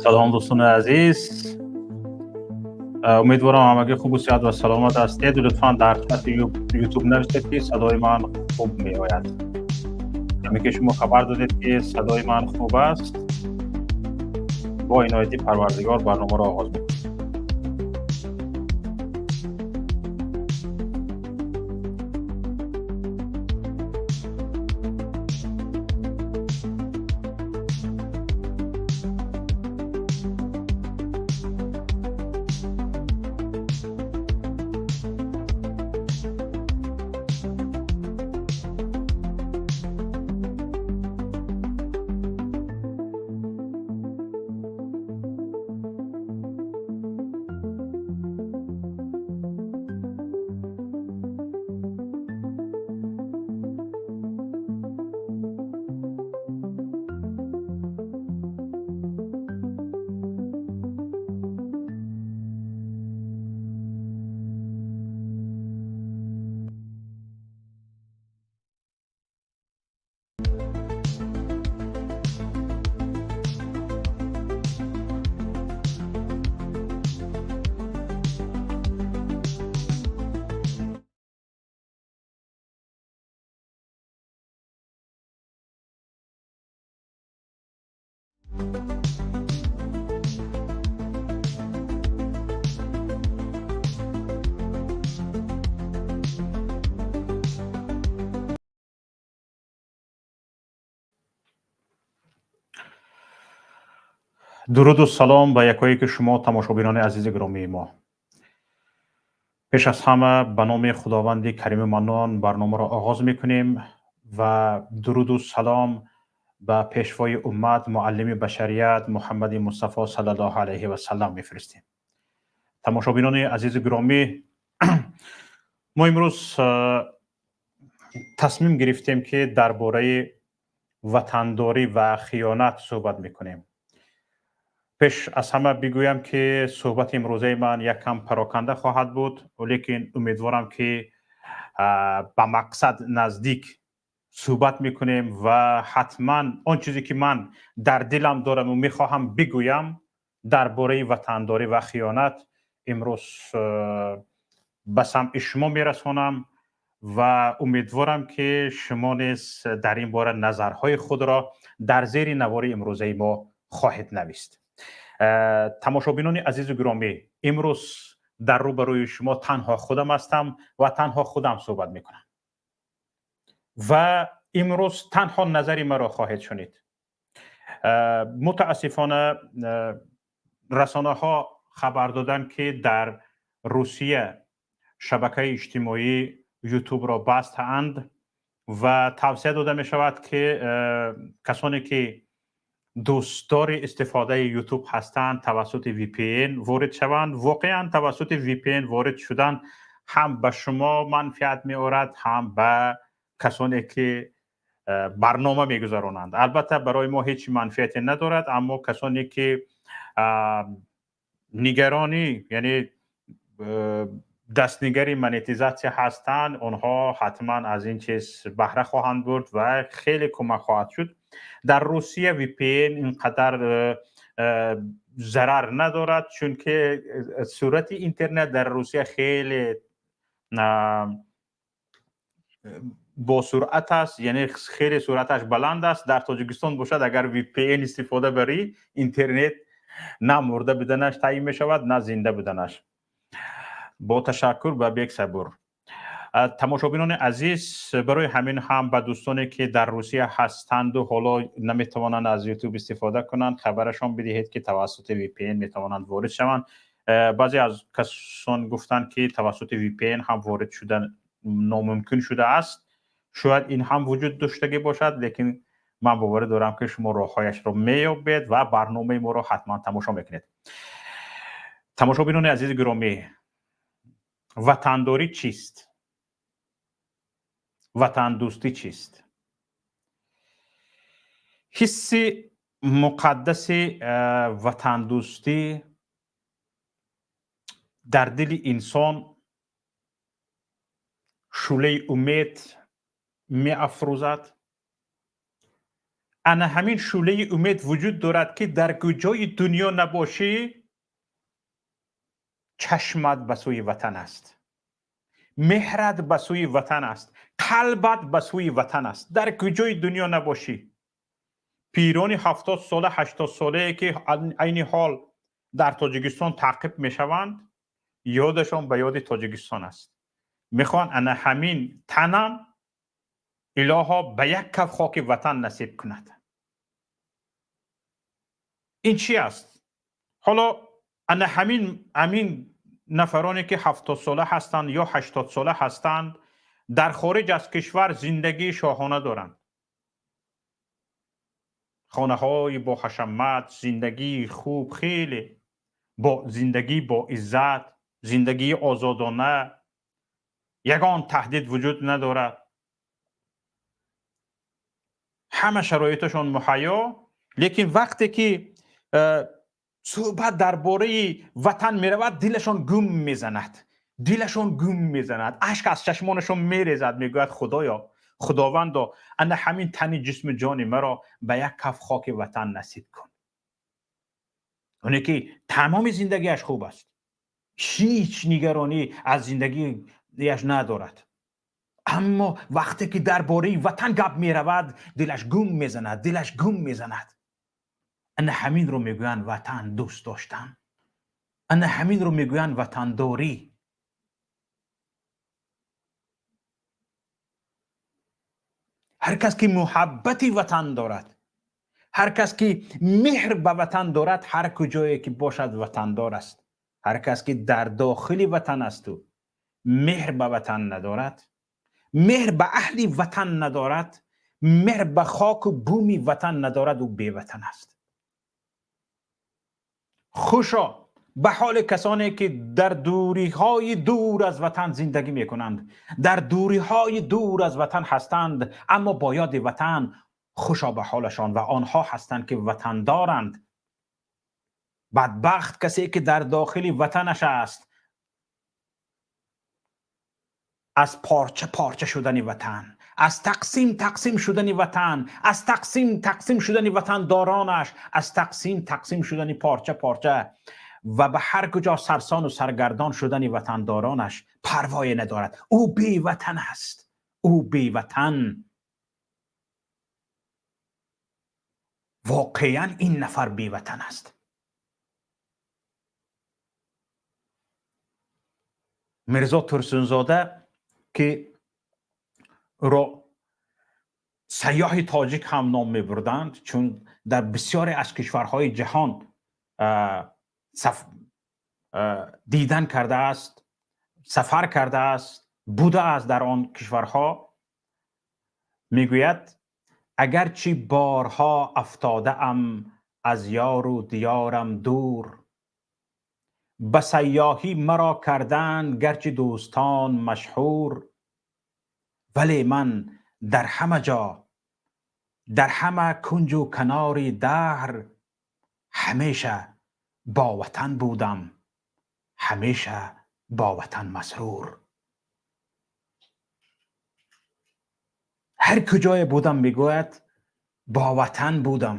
Салом, дӯстони азиз. Умедворам, ҳамагӣ хубу сиҳат ва саломат ҳастед. Лутфан дар чати Ютуб нависед, ки садои ман хуб меояд. Ҳаме ки шумо хабар додед, ки садои ман хуб аст, бо инояти Парвардигор барномаро оғоз мекунем. Дуруду салом ба якое ки шумо, тамошобинони азизи гиромии мо. Пеш аз ҳама ба номи Худованди Кариму Маннон барномаро оғоз мекунем ва дуруду салом ба пешвои уммат, муаллими башарият, Муҳаммади Мустафо саллаллоҳу алайҳи васалам мефиристем. Тамошобинони азизи гиромӣ, мо имрӯз тасмим гирифтем, ки дар бораи ватандорӣ ва хиёнат суҳбат мекунем. Пеш аз ҳама бигӯям, ки суҳбати имрӯзаи ман якам пароканда хоҳад буд, лекин умедворам, ки ба мақсад наздик суҳбат мекунем ва ҳатман он чизе ки ман дар дилам дораму мехоҳам бигӯям дар бораи ватандорӣ ва хиёнат, имрӯз ба самъи шумо мерасонам ва умедворам, ки шумо низ дар ин бора назарҳои худро дар зери навори имрӯзаи мо хоҳед навист. Тамошобинони азизу гиромӣ, имрӯз дар рӯбарӯи шумо танҳо худам ҳастам ва танҳо худам суҳбат мекунам ва имрӯз танҳо назари маро хоҳед шунид. Мутаассифона, расонаҳо хабар доданд, ки дар Русия шабакаи иҷтимоӣ Ютубро бастаанд ва тавсия дода мешавад, ки касоне ки дӯстдори истифодаи Ютуб ҳастанд, тавассути VPN ворид шаванд. Воқеан, тавассути VPN ворид шудан ҳам ба шумо манфиат меорад, ҳам ба касоне ки барнома мегузаронанд. Албатта, барои мо ҳеҷ манфиате надорад, аммо касоне ки нигаронӣ, яъне дастнигари монетизатсия ҳастанд, онҳо ҳатман аз ин чиз баҳра хоҳанд бурд ва хеле кӯмак хоҳад шуд. Дар Русия VPN ин қадар зарар надорад, чунки суръати интернет дар Русия хеле босуръат аст, яъне хеле суръаташ баланд аст. Дар Тоҷикистон бошад, агар VPN истифода барӣ, интернет на мурда буданаш таъйин мешавад, на зинда буданаш. Бо ташаккур ба Бек Сабур. Тамошобинони азиз, барои ҳамин ҳам ба дӯстоне ки дар Русия ҳастанду ҳоло наметавонанд аз Ютуб истифода кунанд, хабарашон бидиҳед, ки тавассути VPN метавонанд ворид шаванд. Баъзе аз касон гуфтанд, ки тавассути VPN ҳам ворид шудан номумкин шудааст. Шояд ин ҳам вуҷуд доштагӣ бошад, лекин ман боварӣ дорам, ки шумо роҳҳояшро меёбед ва барномаи моро ҳатман тамошо мекунед. Тамошобинони азизи гиромӣ, ватандорӣ чист? Ватандӯстӣ чист? Ҳисси муқаддаси ватандӯстӣ дар дили инсон шӯълаи умед меафрӯзад. Ана ҳамин шӯълаи умед вуҷуд дорад, ки дар куҷои дунё набошӣ, чашмат ба сӯи ватан аст, меҳрат ба сӯи ватан аст, қалбат ба сӯи ватан аст. Дар куҷои дунё набошӣ, пирони 70 сола, 80 солае, ки айни ҳол дар Тоҷикистон таъқиб мешаванд, ёдашон ба ёди Тоҷикистон аст. Мехоҳанд ана ҳамин танам илоҳо ба як каф хоки ватан насиб кунад. Ин чӣ аст? Ҳоло ана ҳамин нафароне, ки 70 сола ҳастанд ё 80 сола ҳастанд, дар хориҷ аз кишвар зиндагии шоҳона доранд, хонаҳои бо ҳашамат, зиндагии хуб, хеле бо зиндагӣ бо иззат, зиндагии озодона, ягон таҳдид вуҷуд надорад, ҳама шароиташон муҳайё. Лекин вақте ки суҳбат дар бораи ватан меравад, дилашон гум мезанад, дилашон гум мезанад, ашк аз чашмонашон мерезад. Мегӯяд: «Худоё, Худовандо, ана ҳамин тани ҷисму ҷони маро ба як каф хоки ватан насиб кун». Оне ки тамоми зиндагиаш хуб аст, ҳеҷ нигаронӣ аз зиндагиаш надорад, аммо вақте ки дар бораи ватан гап меравад, дилаш гум мезанад, дилаш гум мезанад. Ана ҳаминро мегӯянд ватан дӯст доштан, ана ҳаминро мегӯянд ватандорӣ. Ҳар кас ки муҳаббати ватан дорад, ҳар кас ки меҳр ба ватан дорад, ҳар куҷое ки бошад, ватандор аст. Ҳар кас ки дар дохили ватан асту меҳр ба ватан надорад, меҳр ба аҳли ватан надорад, меҳр ба хоку буми ватан надорад, ӯ беватан аст. Хушо ба ҳоли касоне, ки дар дуриҳои дур аз ватан зиндагӣ мекунанд, дар дуриҳои дур аз ватан ҳастанд, аммо бо ёди ватан. Хушо ба ҳолашон ва онҳо ҳастанд, ки ватандоранд. Бадбахт касе, ки дар дохили ватанаш аст, аз порча порча шудани ватан, аз тақсим тақсим шудани ватан, аз тақсим тақсим шудани ватандоронаш, аз тақсим тақсим шудани порча порча ва ба ҳар куҷо сарсону саргардон шудани ватандоронаш парвое надорад. Ӯ беватан аст, ӯ беватан. Воқеан ин нафар беватан аст. Мирзо Турсунзода, ки ӯро сайёҳи тоҷик ҳам ном мебурданд, чун дар бисёре аз кишварҳои ҷаҳон дидан кардааст, сафар кардааст, будааст дар он кишварҳо, мегӯяд: «Агарчи борҳо афтодаам аз ёру диёрам дур, ба сайёҳӣ маро карданд гарчи дӯстон машҳур, вале ман дар ҳама ҷо, дар ҳама кунҷу канори даҳр, ҳамеша бо ватан будам, ҳамеша бо ватан масрур». Ҳар куҷое будам, мегӯяд, бо ватан будам,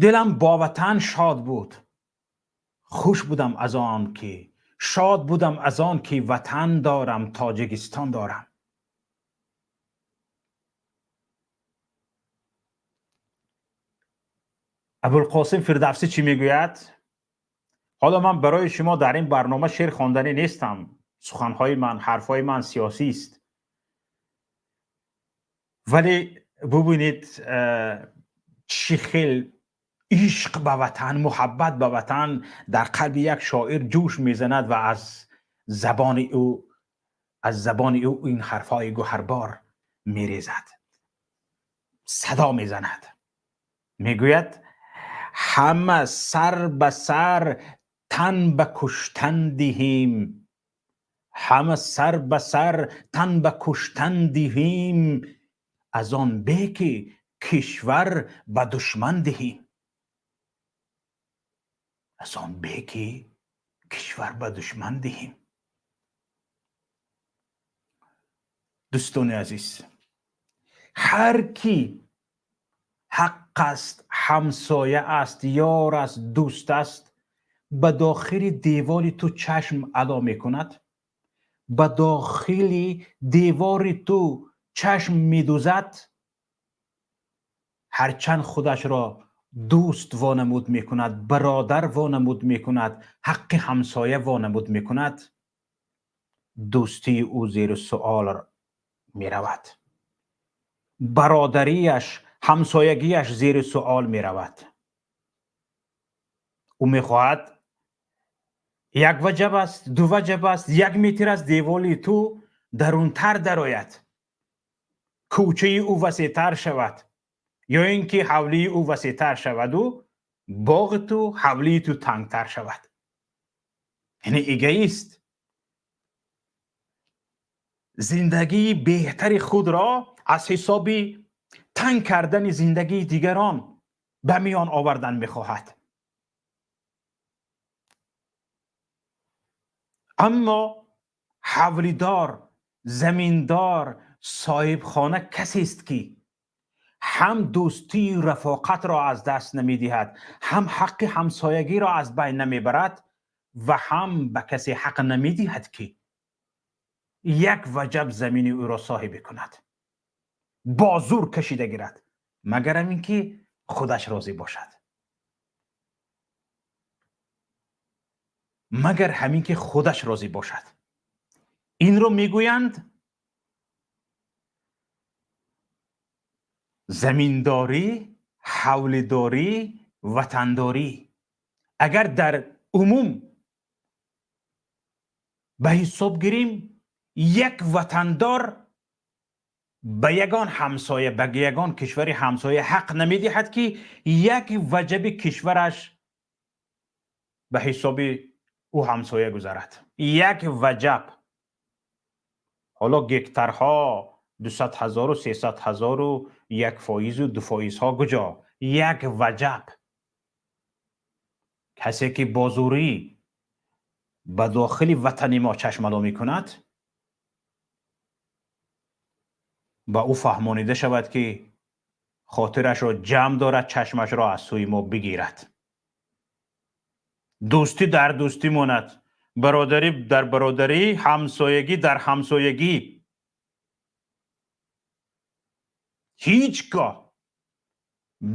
дилам бо ватан шод буд, хуш будам аз он ки шод будам аз он ки ватан дорам, Тоҷикистон дорам. Абулқосим Фирдавсӣ чӣ мегӯяд? Ҳоло ман барои шумо дар ин барнома шеър хонданӣ нестам, суханҳои ман, ҳарфҳои ман сиёсист, вале бубинед, чӣ хел ишқ ба ватан, муҳаббат ба ватан дар қалби як шоир ҷӯш мезанад ва аз забони ӯ ин ҳарфҳои гӯҳарбор мерезад, садо мезанад. Мегӯяд: «Ҳама сар ба сар тан ба куштан диҳем, ҳама сар ба сар тан ба куштан диҳем, аз он бе ки кишвар ба душман диҳем, аз он бе ки кишвар ба душман диҳем». Дӯстони азиз, ҳар кӣ Ҳақ аст, ҳамсоя аст, ёр аст, дӯст аст, ба дохили девори ту чашм ало мекунад, ба дохили девори ту чашм медӯзад, ҳарчанд худашро дӯст вонамуд мекунад, бародар вонамуд мекунад, ҳаққи ҳамсоя вонамуд мекунад, дӯстии ӯ зери суол меравад, бародариаш, ҳамсоягиаш зери суол меравад. Ӯ мехоҳад як ваҷаб аст, ду ваҷаб аст, як метр аз девори ту дарунтар дарояд, кӯчаи ӯ васеътар шавад ё ин ки ҳавлии ӯ васеътар шаваду боғи ту, ҳавлии ту тангтар шавад. Яъне эгоист зиндагии беҳтари худро аз ҳисоби танг кардани зиндагии дигарон ба миён овардан мехоҳад. Аммо ҳавлидор, заминдор, соҳибхона касест, ки ҳам дӯстию рафоқатро аз даст намедиҳад, ҳам ҳаққи ҳамсоягиро аз байн намебарад ва ҳам ба касе ҳақ намедиҳад, ки як ваҷаб замини ӯро соҳибӣ кунад, бо зур кашида гирад, магарам ин ки худаш розӣ бошад, магар ҳамин ки худаш розӣ бошад. Инро мегӯянд заминдорӣ, ҳавлидорӣ, ватандорӣ. Агар дар умум ба ҳисоб гирем, як ватандор ба ягон ҳамсоя, ба ягон кишвари ҳамсоя ҳақ намедиҳад, ки як ваҷаби кишвараш ба ҳисоби ӯ ҳамсоя гузарад. Як ваҷаб. Ҳоло гектарҳо, 200 ҳазору 300 ҳазору 1 фоизу 2 фоизҳо куҷо? Як ваҷаб. Касе ки бо зӯрӣ ба дохили ватани мо чашм ало мекунад, ба ӯ фаҳмонида шавад, ки хотирашро ҷамъ дорад, чашмашро аз сӯи мо бигирад. Дӯстӣ дар дӯстӣ монад, бародарӣ дар бародарӣ, ҳамсоягӣ дар ҳамсоягӣ. Ҳеҷ гоҳ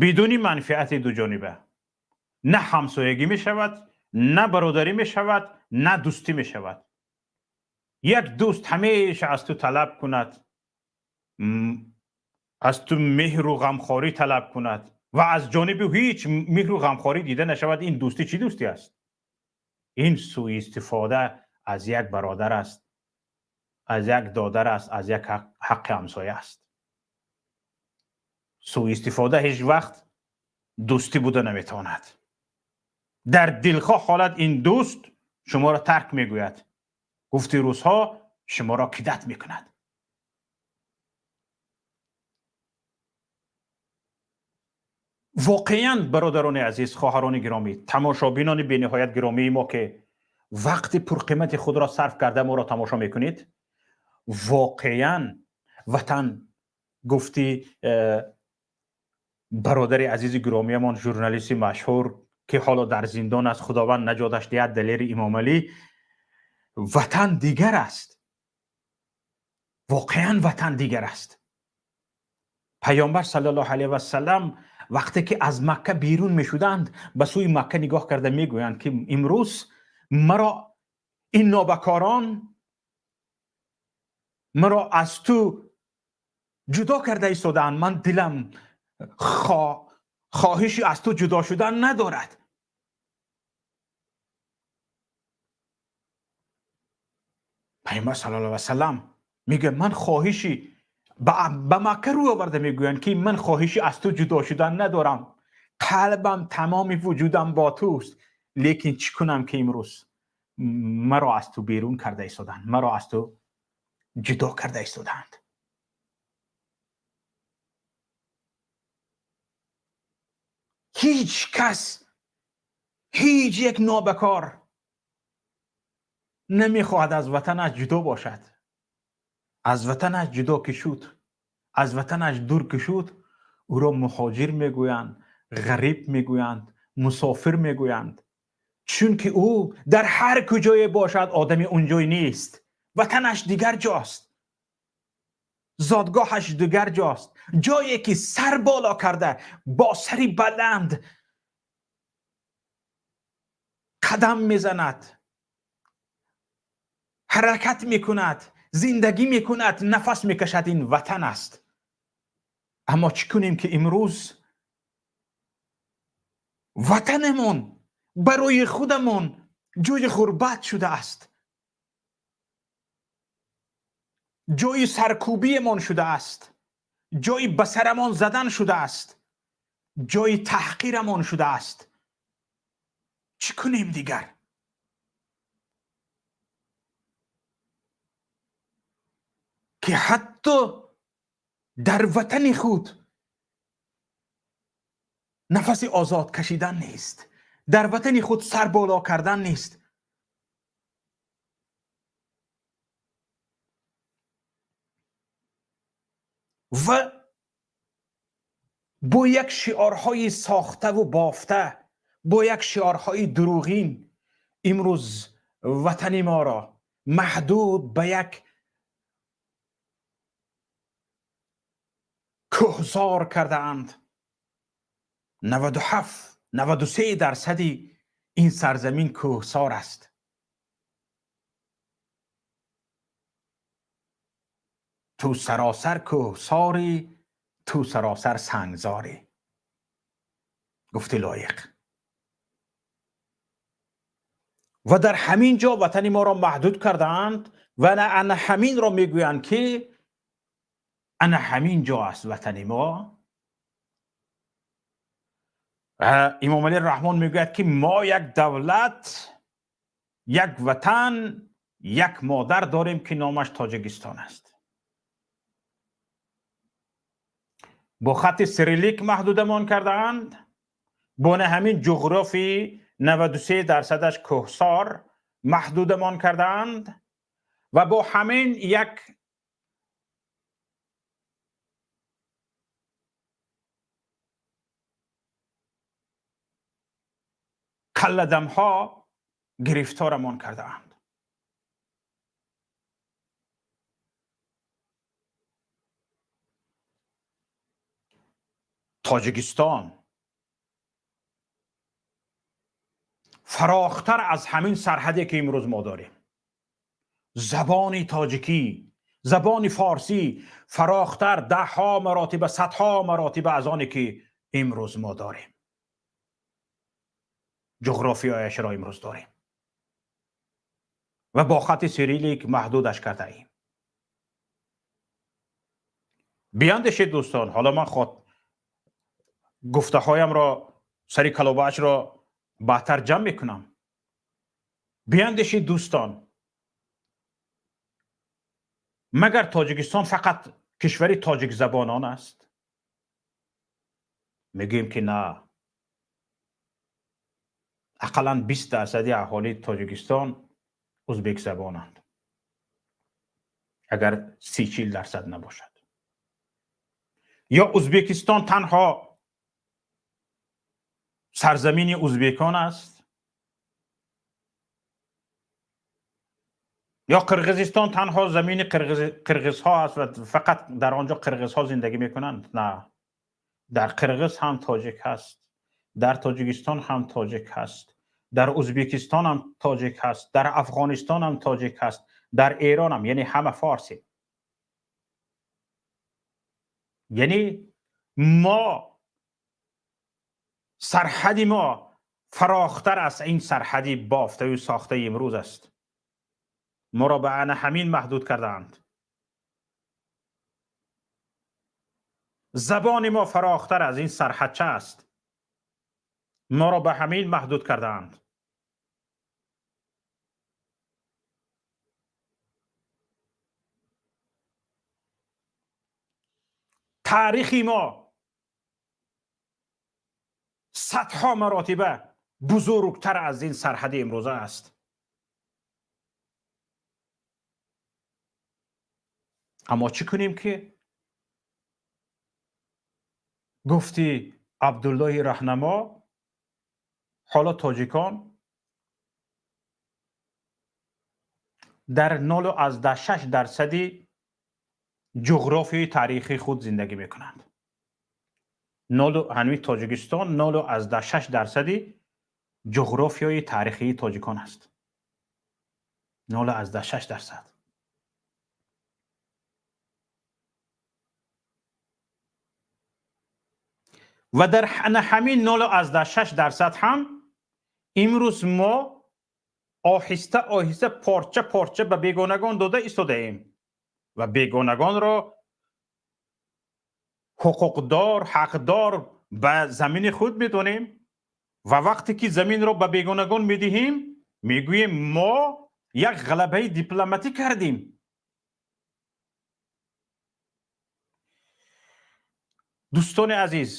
бидуни манфиати дуҷониба на ҳамсоягӣ мешавад, на бародарӣ мешавад, на дӯстӣ мешавад. Як дӯст ҳамеша аз ту талаб кунад, аз ту меҳру ғамхорӣ талаб кунад ва аз ҷониби ҳеҷ меҳру ғамхорӣ дида нашавад, ин дӯстӣ чӣ дӯстӣ аст? Ин сӯистифода аз як бародар аст, аз як додар аст, аз як ҳаққи ҳамсоя аст. Сӯистифода ҳеҷ вақт дӯстӣ буда наметавонад. Дар дилхоҳ ҳолат ин дӯст шуморо тарк мегӯяд, гуфти рӯзҳо шуморо кидать мекунад. Воқеан, бародарони азиз, хоҳарони гиромӣ, тамошобинони бениҳоят гиромии мо, ки вақти пурқимати худро сарф карда моро тамошо мекунед, воқеан ватан, гуфти бародари азизи гиромиямон, журналисти машҳур, ки ҳоло дар зиндон аст, Худованд наҷоташ диҳад, Далери Имомалӣ, ватан дигар аст. Воқеан ватан дигар аст. Паёмбар саллаллоҳу алайҳи васаллам вақте ки аз Макка берун мешуданд, ба сӯи Макка нигоҳ карда мегӯянд, ки имрӯз маро ин нобакорон маро аз ту ҷудо карда истодаанд, ман дилам хоҳиши аз ту ҷудо шудан надорад. Паёмбар саллаллоҳу алайҳи васаллам мегӯяд, ман хоҳиши ба Макка рӯ оварда мегӯянд, ки ман хоҳиши аз ту ҷудо шудан надорам, қалбам, тамоми вуҷудам бо туст, лекин чӣ кунам, ки имрӯз маро аз ту берун карда истоданд, маро аз ту ҷудо карда истодаанд. Ҳеҷ кас, ҳеҷ як нобакор намехоҳад аз ватанаш ҷудо бошад. Аз ватанаш ҷудо ки шуд, аз ватанаш дур ки шуд, Ӯро муҳоҷир мегӯянд, ғариб мегӯянд, мусофир мегӯянд, чунки ӯ дар ҳар куҷое бошад одами онҷой нест, ватанаш дигар ҷост, зодгоҳаш дигар ҷост, ҷое ки сар боло карда бо сари баланд қадам мезанад, ҳаракат мекунад, зиндагӣ мекунад, нафас мекашад, ин ватан аст. Аммо чӣ кунем ки имрӯз ватанамон барои худамон ҷои ғурбат шудааст, ҷои саркӯбиямон шудааст, ҷои ба сарамон задан шудааст, ҷои таҳқирамон шудааст. Чӣ кунем дигар? Ки ҳатто дар ватани худ нафаси озод кашидан нест, дар ватани худ сар боло кардан нест. Ва бо як шиорҳои сохтаву бофта, бо як шиорҳои дурӯғин имрӯз ватани моро маҳдуд ба як кӯҳзор кардаанд. 97, 93% ин сарзамин кӯҳсор аст. Ту саросар кӯҳсорӣ, ту саросар сангзорӣ, гуфти лоиқ. Ва дар ҳамин ҷо ватани моро маҳдуд кардаанд ва ана ҳаминро мегӯянд ки ана ҳамин ҷо аст ватани мо. Имомалӣ Раҳмон мегӯяд ки мо як давлат, як ватан, як модар дорем ки номаш Тоҷикистон аст. Бо хати сирилик маҳдудамон кардаанд, бо ҳамин ҷуғрофи 93%-аш кӯҳсор маҳдудамон кардаанд ва бо ҳамин як қалладамҳо гирифторамон кардаанд. Тоҷикистон фарохтар аз ҳамин сарҳаде ки имрӯз мо дорем, забони тоҷикӣ, забони форсӣ фарохтар даҳҳо маротиба, садҳо маротиба аз оне ки имрӯз мо дорем, ҷуғрофиёяшро имрӯз дорем ва бо хати сирилик маҳдудаш кардаем. Биандешед дӯстон, ҳоло ман гуфтаҳоямро сари калобаашро баъдтар ҷамъ мекунам. Биандешед дӯстон, магар Тоҷикистон фақат кишвари тоҷикзабонон аст? Мегӯем ки на, ақаллан 20% аҳолии Тоҷикистон ӯзбекзабонанд, агар 30-40% набошад. Ё Ӯзбекистон танҳо сарзамини ӯзбекон аст, ё Қирғизистон танҳо замини қирғизҳо аст ва фақат дар он ҷо қирғизҳо зиндагӣ мекунанд? На, дар Қирғиз ҳам тоҷик ҳаст, дар Тоҷикистон ҳам тоҷик ҳаст, дар Ӯзбекистон ҳам тоҷик ҳаст, дар Афғонистон ҳам тоҷик ҳаст, дар Эрон ҳам, яъне ҳама форсӣ. Яъне мо сарҳади мо фарохтар аз ин сарҳади бофтаю сохтаи имрӯз аст. Моро ба ана ҳамин маҳдуд кардаанд. Забони мо фарохтар аз ин сарҳадча аст. Моро ба ҳамин маҳдуд кардаанд. Таърихи мо садҳо маротиба бузургтар аз ин сарҳади имрӯза аст. Аммо чӣ кунем ки Гуфти Абдуллоҳи Раҳнамо, ҳоло тоҷикон дар 0,6 дарсади ҷуғрофияи таърихии худ зиндагӣ мекунанд. Ҳанӯи Тоҷикистон 0,6 дарсади ҷуғрофиёи таърихии тоҷикон аст, 0,6 дарсад. Ва дар ҳамин 0,6 дарсад ҳам имрӯз мо оҳиста оҳиста, порча порча ба бегонагон дода истодаем ва бегонагонро ҳуқуқдор, ҳақдор ба замини худ медонем. Ва вақте ки заминро ба бегонагон медиҳем, мегӯем, мо як ғалабаи дипломатӣ кардем. Дӯстони азиз,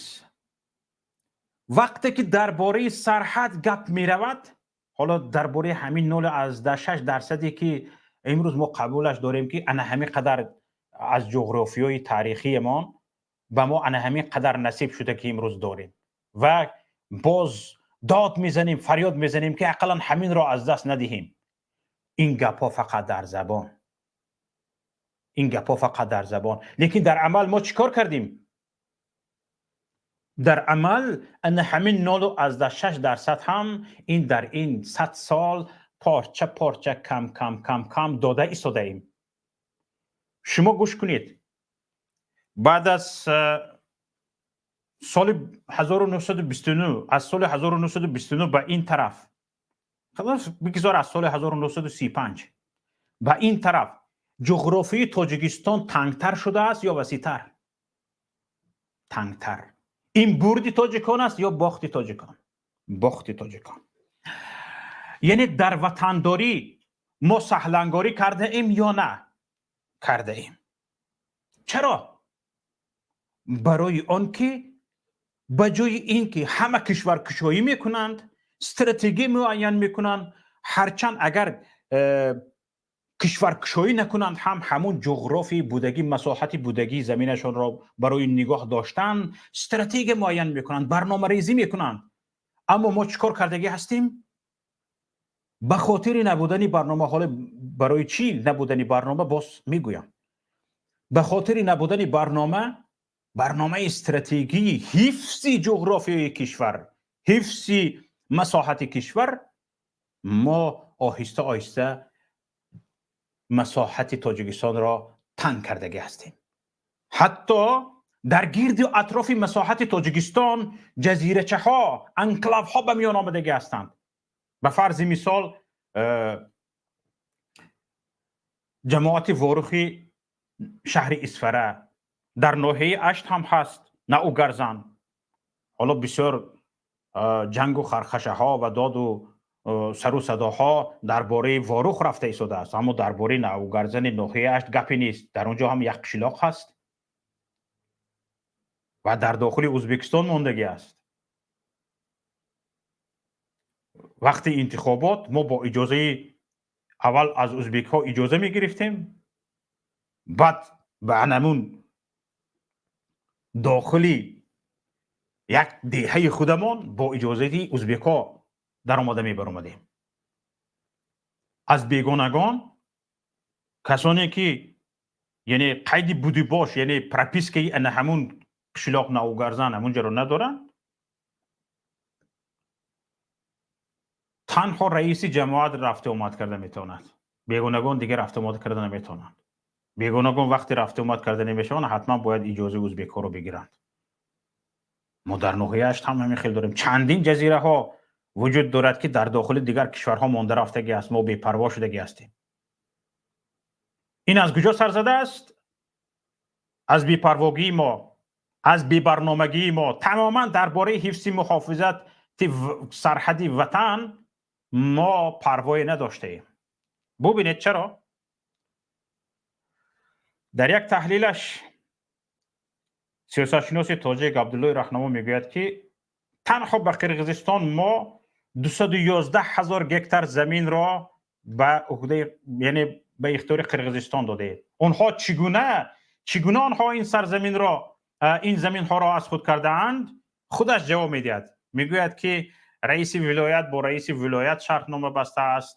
вақте ки дар бораи сарҳад гап меравад, ҳоло дар бораи ҳамин 0,6 дарсаде ки имрӯз мо қабулаш дорем, ки ана ҳамин қадар аз ҷуғрофиёи таърихиамон ба мо ана ҳамин қадар насиб шуда, ки имрӯз дорем, ва боз дод мезанем, фарёд мезанем, ки ақаллан ҳаминро аз даст надиҳем. Ин гапҳо фақат дар забон, ин гапҳо фақат дар забон, лекин дар амал мо чӣ кор кардем? Дар амал ана ҳамин 0,6 дарсад ҳам ин дар ин 100 сол порча порча, кам кам, кам кам дода истодаем. Шумо гӯш кунед, баъд аз соли 1929, аз соли 1929 ба ин тараф, бигзор аз соли 1935 ба ин тараф, ҷуғрофии Тоҷикистон тангтар шудааст ё васеътар? Тангтар. Ин бурди тоҷикон аст ё бохти тоҷикон? Бохти тоҷикон. Яъне дар ватандорӣ мо саҳлангорӣ кардаем ё на? Кардаем. Чаро? Барои он ки ба ҷои ин ки ҳама кишваркушоӣ мекунанд, стратегия муайян мекунанд, ҳарчанд агар кишваркушоӣ накунанд ҳам, ҳамун ҷуғрофии будагӣ, масоҳати будагии заминашонро барои нигоҳ доштан стратегия муайян мекунанд, барномарезӣ мекунанд. Аммо мо чӣ кор кардагӣ ҳастем? Ба хотири набудани барнома, ҳоло барои чӣ набудани барнома боз мегӯям, ба хотири набудани барнома, барномаи стратегии ҳифзи ҷуғрофияи кишвар, ҳифзи масоҳати кишвар, мо оҳиста оҳиста масоҳати Тоҷикистонро танг кардагӣ ҳастем. Ҳатто дар гирду атрофи масоҳати Тоҷикистон ҷазирачаҳо, анклавҳо ба миён омадагӣ ҳастанд. Ба фарзи мисол, ҷамоати Ворухи шаҳри Исфара, дар ноҳияи Ашт ҳам ҳаст Наугарзан. Ҳоло бисёр ҷангу хархашаҳо ва доду сару садоҳо дар бораи Ворух рафта истодааст, аммо дар бораи Наугарзани ноҳияи Ашт гапе нест. Дар он ҷо ҳам як қишлоқ ҳаст ва дар дохили Ӯзбекистон мондагӣ аст. Вақти интихобот мо бо иҷозаи аввал аз ӯзбекҳо иҷоза мегирифтем, баъд ба анамун дохили як деҳаи худамон бо иҷозати ӯзбекҳо даромада мебаромадем. Аз бегонагон, касоне ки яъне қайди будибош, яъне пропискаи ана ҳамун қишлоқ Наугарзан ҳамунҷаро надоранд, танҳо раиси ҷамоат рафту омад карда метавонад. Бегонагон дигар рафту омад карда наметавонанд. Бегонагон вақте рафту омад карда намешаванд, ҳатман бояд иҷозаи ӯзбекҳоро бигиранд. Мо дар ноҳияаш ҳам ҳамин хел дорем. Чандин ҷазираҳо вуҷуд дорад, ки дар дохили дигар кишварҳо монда рафтагӣ аст. Мо бепарво шудагӣ ҳастем. Ин аз куҷо сар задааст? Аз бепарвогии мо, аз бебарномагии мо. Тамоман дар бораи ҳифзи муҳофизати сарҳади ватан мо парвое надоштаем. Бубинед, чаро дар як таҳлилаш сиёсатшиноси тоҷик Абдуллои Раҳнамо мегӯяд, ки танҳо ба Қирғизистон мо 211 ҳазор гектар заминро ба уҳдаи, яъне ба ихтиёри Қирғизистон додаем. Онҳо чӣ гуна онҳо ин сарзаминро Ин заминҳоро аз худ кардаанд. Худаш ҷавоб медиҳад, мегӯяд, ки раиси вилоят бо раиси вилоят шартнома бастааст,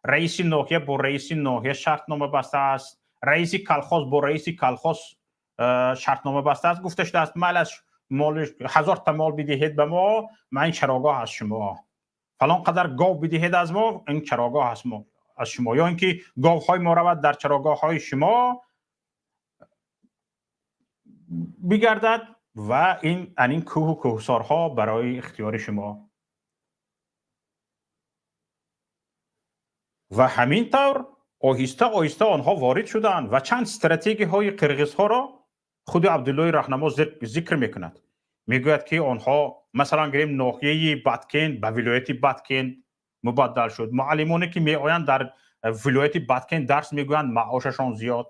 раиси ноҳия бо раиси ноҳия шартнома бастааст, раиси колхоз бо раиси колхоз шартнома бастааст. Гуфта шудааст, майлаш, моли 1000 та мол бидиҳед ба мо, ман ин чарогоҳ аз шумо, фалон қадар гов бидиҳед аз мо, ин чарогоҳ аз шумо, ё ин ки говҳои мо равад, дар чарогоҳҳои шумо бигардад ва ин анин кӯҳу кӯҳсорҳо барои ихтиёри шумо. Ва ҳамин тавр оҳиста оҳиста онҳо ворид шуданд ва чанд стратегияҳои қирғизҳоро худи Абдуллои Раҳнамо зикр мекунад. Мегӯяд, ки онҳо, масалан гирем, ноҳияи Баткен ба вилояти Баткен мубаддал шуд, муаллимоне ки меоянд, дар вилояти Баткен дарс мегӯянд, маошашон зиёд,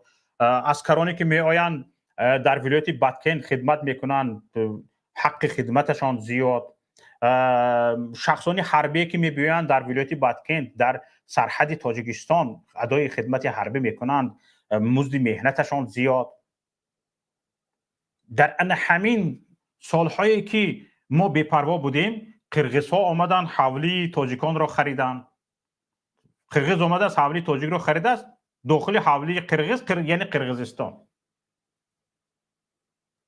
аскароне ки меоянд, дар вилояти Баткен хидмат мекунанд, ҳаққи хидматашон зиёд, шахсони ҳарбие ки мебиёянд, дар вилояти Баткен, дар сарҳади Тоҷикистон адои хидмати ҳарбӣ мекунанд, музди меҳнаташон зиёд. Дар ана ҳамин солҳое ки мо бепарво будем, қирғизҳо омаданд, ҳавлии тоҷиконро хариданд. Қирғиз омадааст, ҳавлии тоҷикро харидааст, дохили ҳавлии қирғиз, яъне Қирғизистон.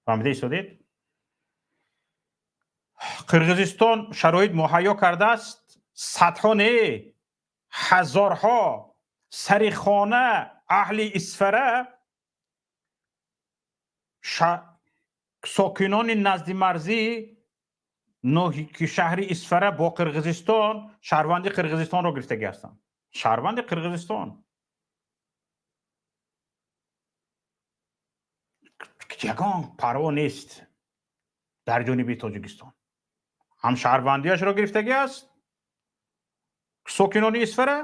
Фаҳмида истодед? Қирғизистон шароит муҳайё кардааст, садҳо не, ҳазорҳо сари хона аҳли Исфара, сокинони наздимарзӣ шаҳри Исфара бо Қирғизистон шаҳрванди Қирғизистонро гирифтагӣ ҳастанд. Шаҳрванди Қирғизистон ягон парво нест дар ҷониби Тоҷикистон. Ҳам шаҳрвандиашро гирифтагӣ аст сокинони Исфара.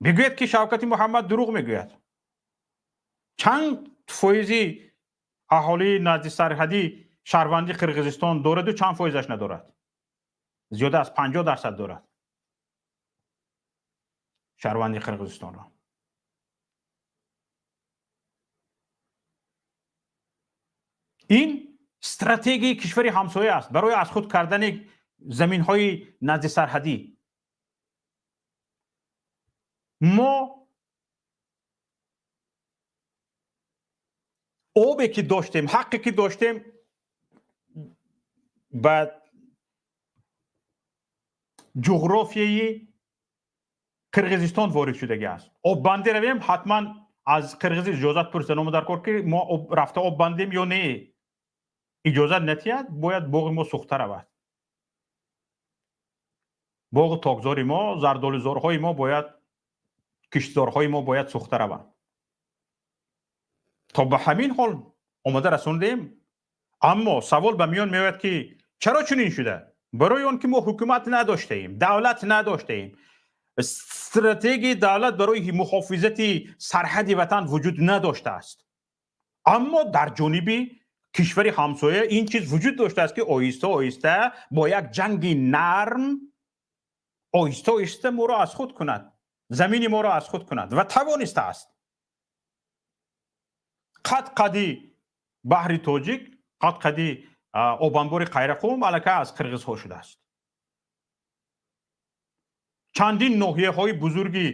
Мегӯяд, ки Шавкати Муҳаммад дурӯғ мегӯяд. Чанд фоизи аҳолии назди сарҳадӣ шаҳрванди Қирғизистон дораду чанд фоизаш надорад? Зиёда аз 50% дорад шаҳрванди Қирғизистонро. Ин стратегияи кишвари ҳамсоя аст барои аз худ кардани заминҳои назди сарҳадӣ. Мо обе ки доштем, ҳаққе ки доштем, ба ҷуғрофияи Қирғизистон ворид шудагӣ аст. Оббандӣ равем, ҳатман аз қирғиз иҷозат пурсида дар кор, ки мо рафта об бандем ё не. Иҷозат натиҳад, бояд боғи мо сӯхта равад, боғу токзори мо, зардолузорҳои мо бояд, киштзорҳои мо бояд сӯхта раванд. То ба ҳамин ҳол омода расондем. Аммо савол ба миён меояд, ки чаро чунин шуда? Барои он ки мо ҳукумат надоштаем, давлат надоштаем, стратегияи давлат барои муҳофизати сарҳади ватан вуҷуд надоштааст. Аммо дар ҷониби кишвари ҳамсоя ин чиз вуҷуд доштааст, ки оҳиста оҳиста бо як ҷанги нарм оҳиста оҳиста моро аз худ кунад, замини моро аз худ кунад ва тавонистааст. Қад қади баҳри Тоҷик, қад қади обанбори Қайрақум аллакай аз қирғизҳо шудааст. Чандин ноҳияҳои бузурги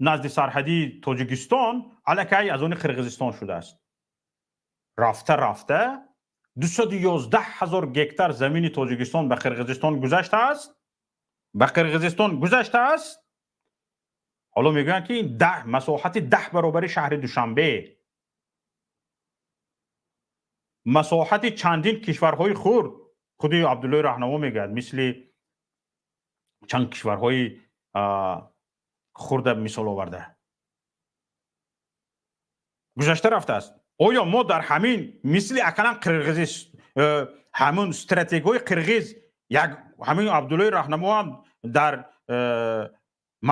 назди сарҳадии Тоҷикистон аллакай аз они Қирғизистон шудааст. Рафта рафта 211 000 гектар замини Тоҷикистон ба Қирғизистон гузаштааст, ба Қирғизистон гузаштааст. Ҳоло мегӯянд, ки масоҳати 10 баробари шаҳри Душанбе, масоҳати чандин кишварҳои хурд. Худи Абдуллои Раҳнамо мегӯяд, мисли чанд кишварҳои хурда мисол оварда гузашта рафтааст. Оё мо дар ҳамин мисли ақаллан қирғизи ҳамун стратегиҳои қирғиз, як ҳамин Абдуллои Раҳнамо ҳам дар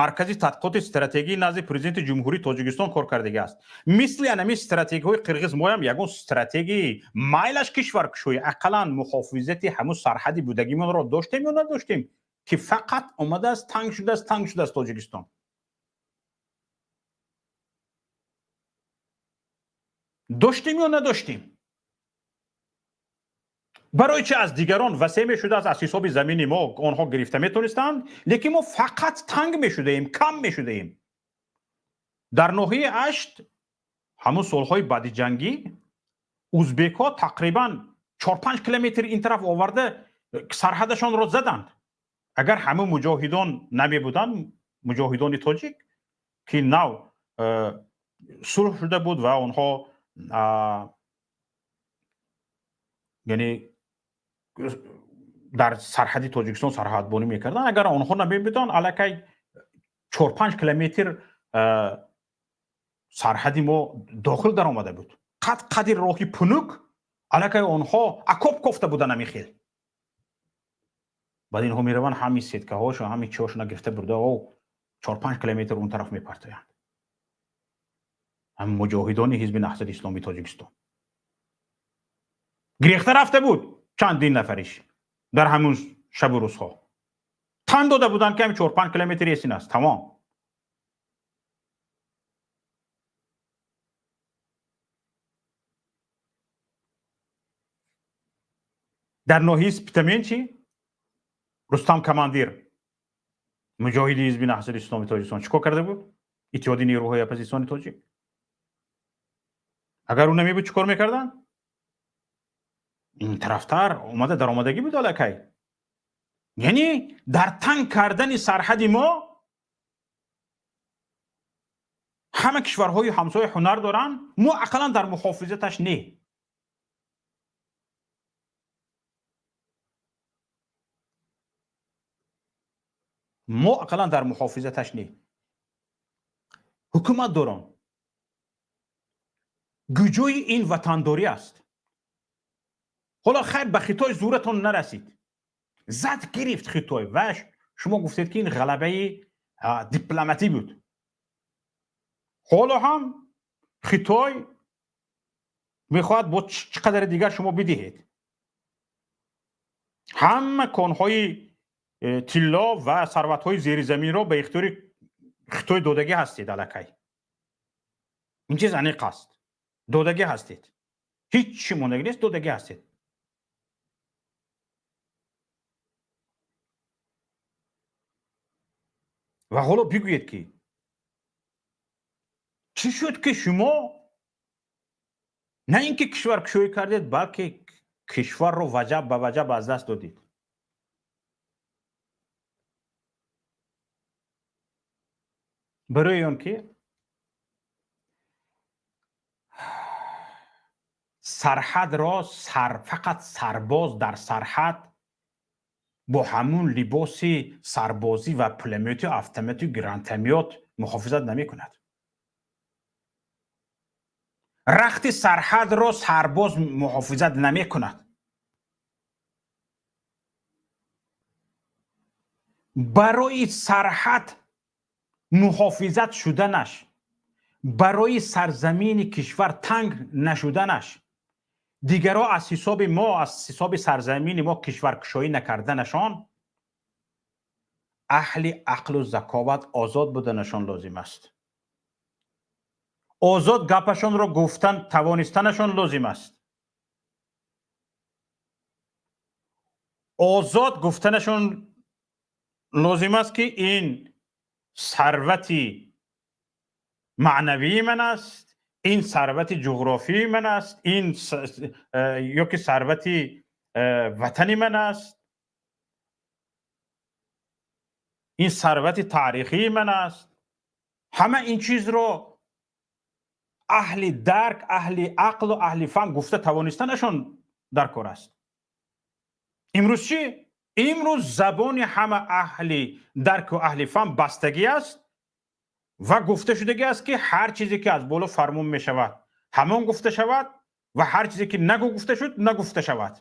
Маркази тадқиқоти стратегии назди Президенти Ҷумҳурии Тоҷикистон кор кардагӣ аст, мисли анами стратегиҳои қирғиз моям ягон стратегии, майлаш кишваркушоӣ, ақаллан муҳофизати ҳамун сарҳади будагимонро доштем ё надоштем, ки фақат омадааст, танг шудааст, танг шудааст Тоҷикистон? Доштем ё надоштем? Барои чи аз дигарон васеъ мешудааст, аз ҳисоби замини мо онҳо гирифта метонистанд, лекин мо фақат танг мешудаем, кам мешудаем. Дар ноҳияи Ашт ҳамун солҳои баъди ҷангӣ узбекҳо тақрибан 4-5 километр ин тараф оварда сарҳадашонро заданд. Агар ҳамун муҷоҳидон намебуданд, муҷоҳидони тоҷик, ки нав сулҳ шуда буд ва онҳо, яъне, дар сарҳади Тоҷикистон сарҳадбонӣ мекарданд, агар онҳо намебуданд, аллакай 4-5 километр сарҳади мо дохил даромада буд. Қад қади роҳи пунук аллакай онҳо окоп кофта буданд ҳамин хел. Баъд инҳо мераванд, ҳамин сеткаҳошо, ҳамин чиҳошона гирифта бурда, о 4-5 километр он тараф мепартоянд. Ҳам муҷоҳидони Ҳизби Наҳзати Исломии Тоҷикистон гирехта рафта буд, чандин нафариш дар ҳамун шабу рӯзҳо тан дода буданд, ки ҳамин 4-5 километр есин аст, тамом. Дар ноҳияи Спитамен чӣ? Рустам командир, муҷоҳиди Ҳизби Наҳзати Исломии Тоҷикистон, чӣ кор карда буд? Иттиҳоди нерӯҳои оппозитсиони тоҷик, агар ӯ намебуд, чӣ кор мекарданд? Ин тарафтар омада даромадагӣ буд аллакай. Яъне дар танг кардани сарҳади мо ҳама кишварҳои ҳамсоя ҳунар доранд, мо ақаллан дар муҳофизаташ не. Мо ақаллан дар муҳофизаташ не. Ҳукумат дорон, куҷои ин ватандорӣ аст? Ҳоло хайр, ба Хитой зӯратон нарасид, зад гирифт Хитой ва шумо гуфтед, ки ин ғалабаи дипломатӣ буд. Ҳоло ҳам Хитой мехоҳад бо чӣ қадари дигар шумо бидиҳед. Ҳама конҳои тилло ва сарватҳои зеризаминро ба ихтиёри Хитой додагӣ ҳастед аллакай. Ин чиз аниқ аст, додагӣ ҳастед, ҳеҷ чӣ мондагӣ нест, додагӣ ҳастед. Ва ҳоло бигӯед, ки чӣ шуд, ки шумо на ин ки кишваркушоӣ кардед, балки кишварро ваҷаб ба ваҷаб аз даст додед? Барои он ки сарҳадро фақат сарбоз дар сарҳад бо ҳамун либоси сарбозӣ ва пулемёту, автомату, гранатомёт муҳофизат намекунад. Рахти сарҳадро сарбоз муҳофизат намекунад. Барои сарҳад муҳофизат шуданаш, барои сарзамини кишвар танг нашуданаш, дигарҳо аз ҳисоби мо, аз ҳисоби сарзамини мо кишваркушоӣ накарданашон, аҳли ақлу заковат озод буданашон лозим аст, озод гапашонро гуфтан тавонистанашон лозим аст, озод гуфтанашон лозим аст, ки ин сарвати маънавии ман аст, ин сарвати ҷуғрофии ман аст, ин ё ки сарвати ватани ман аст, ин сарвати таърихии ман аст. Ҳама ин чизро аҳли дарк, аҳли ақлу аҳли фаҳм гуфта тавонистанашон дар кор аст. Имрӯз чӣ? Имрӯз забони ҳама аҳли дарку аҳли фаҳм бастагӣ аст ва гуфта шудагӣ аст, ки ҳар чизе ки аз боло фармон мешавад, ҳамон гуфта шавад ва ҳар чизе ки нагу гуфта шуд, нагуфта шавад.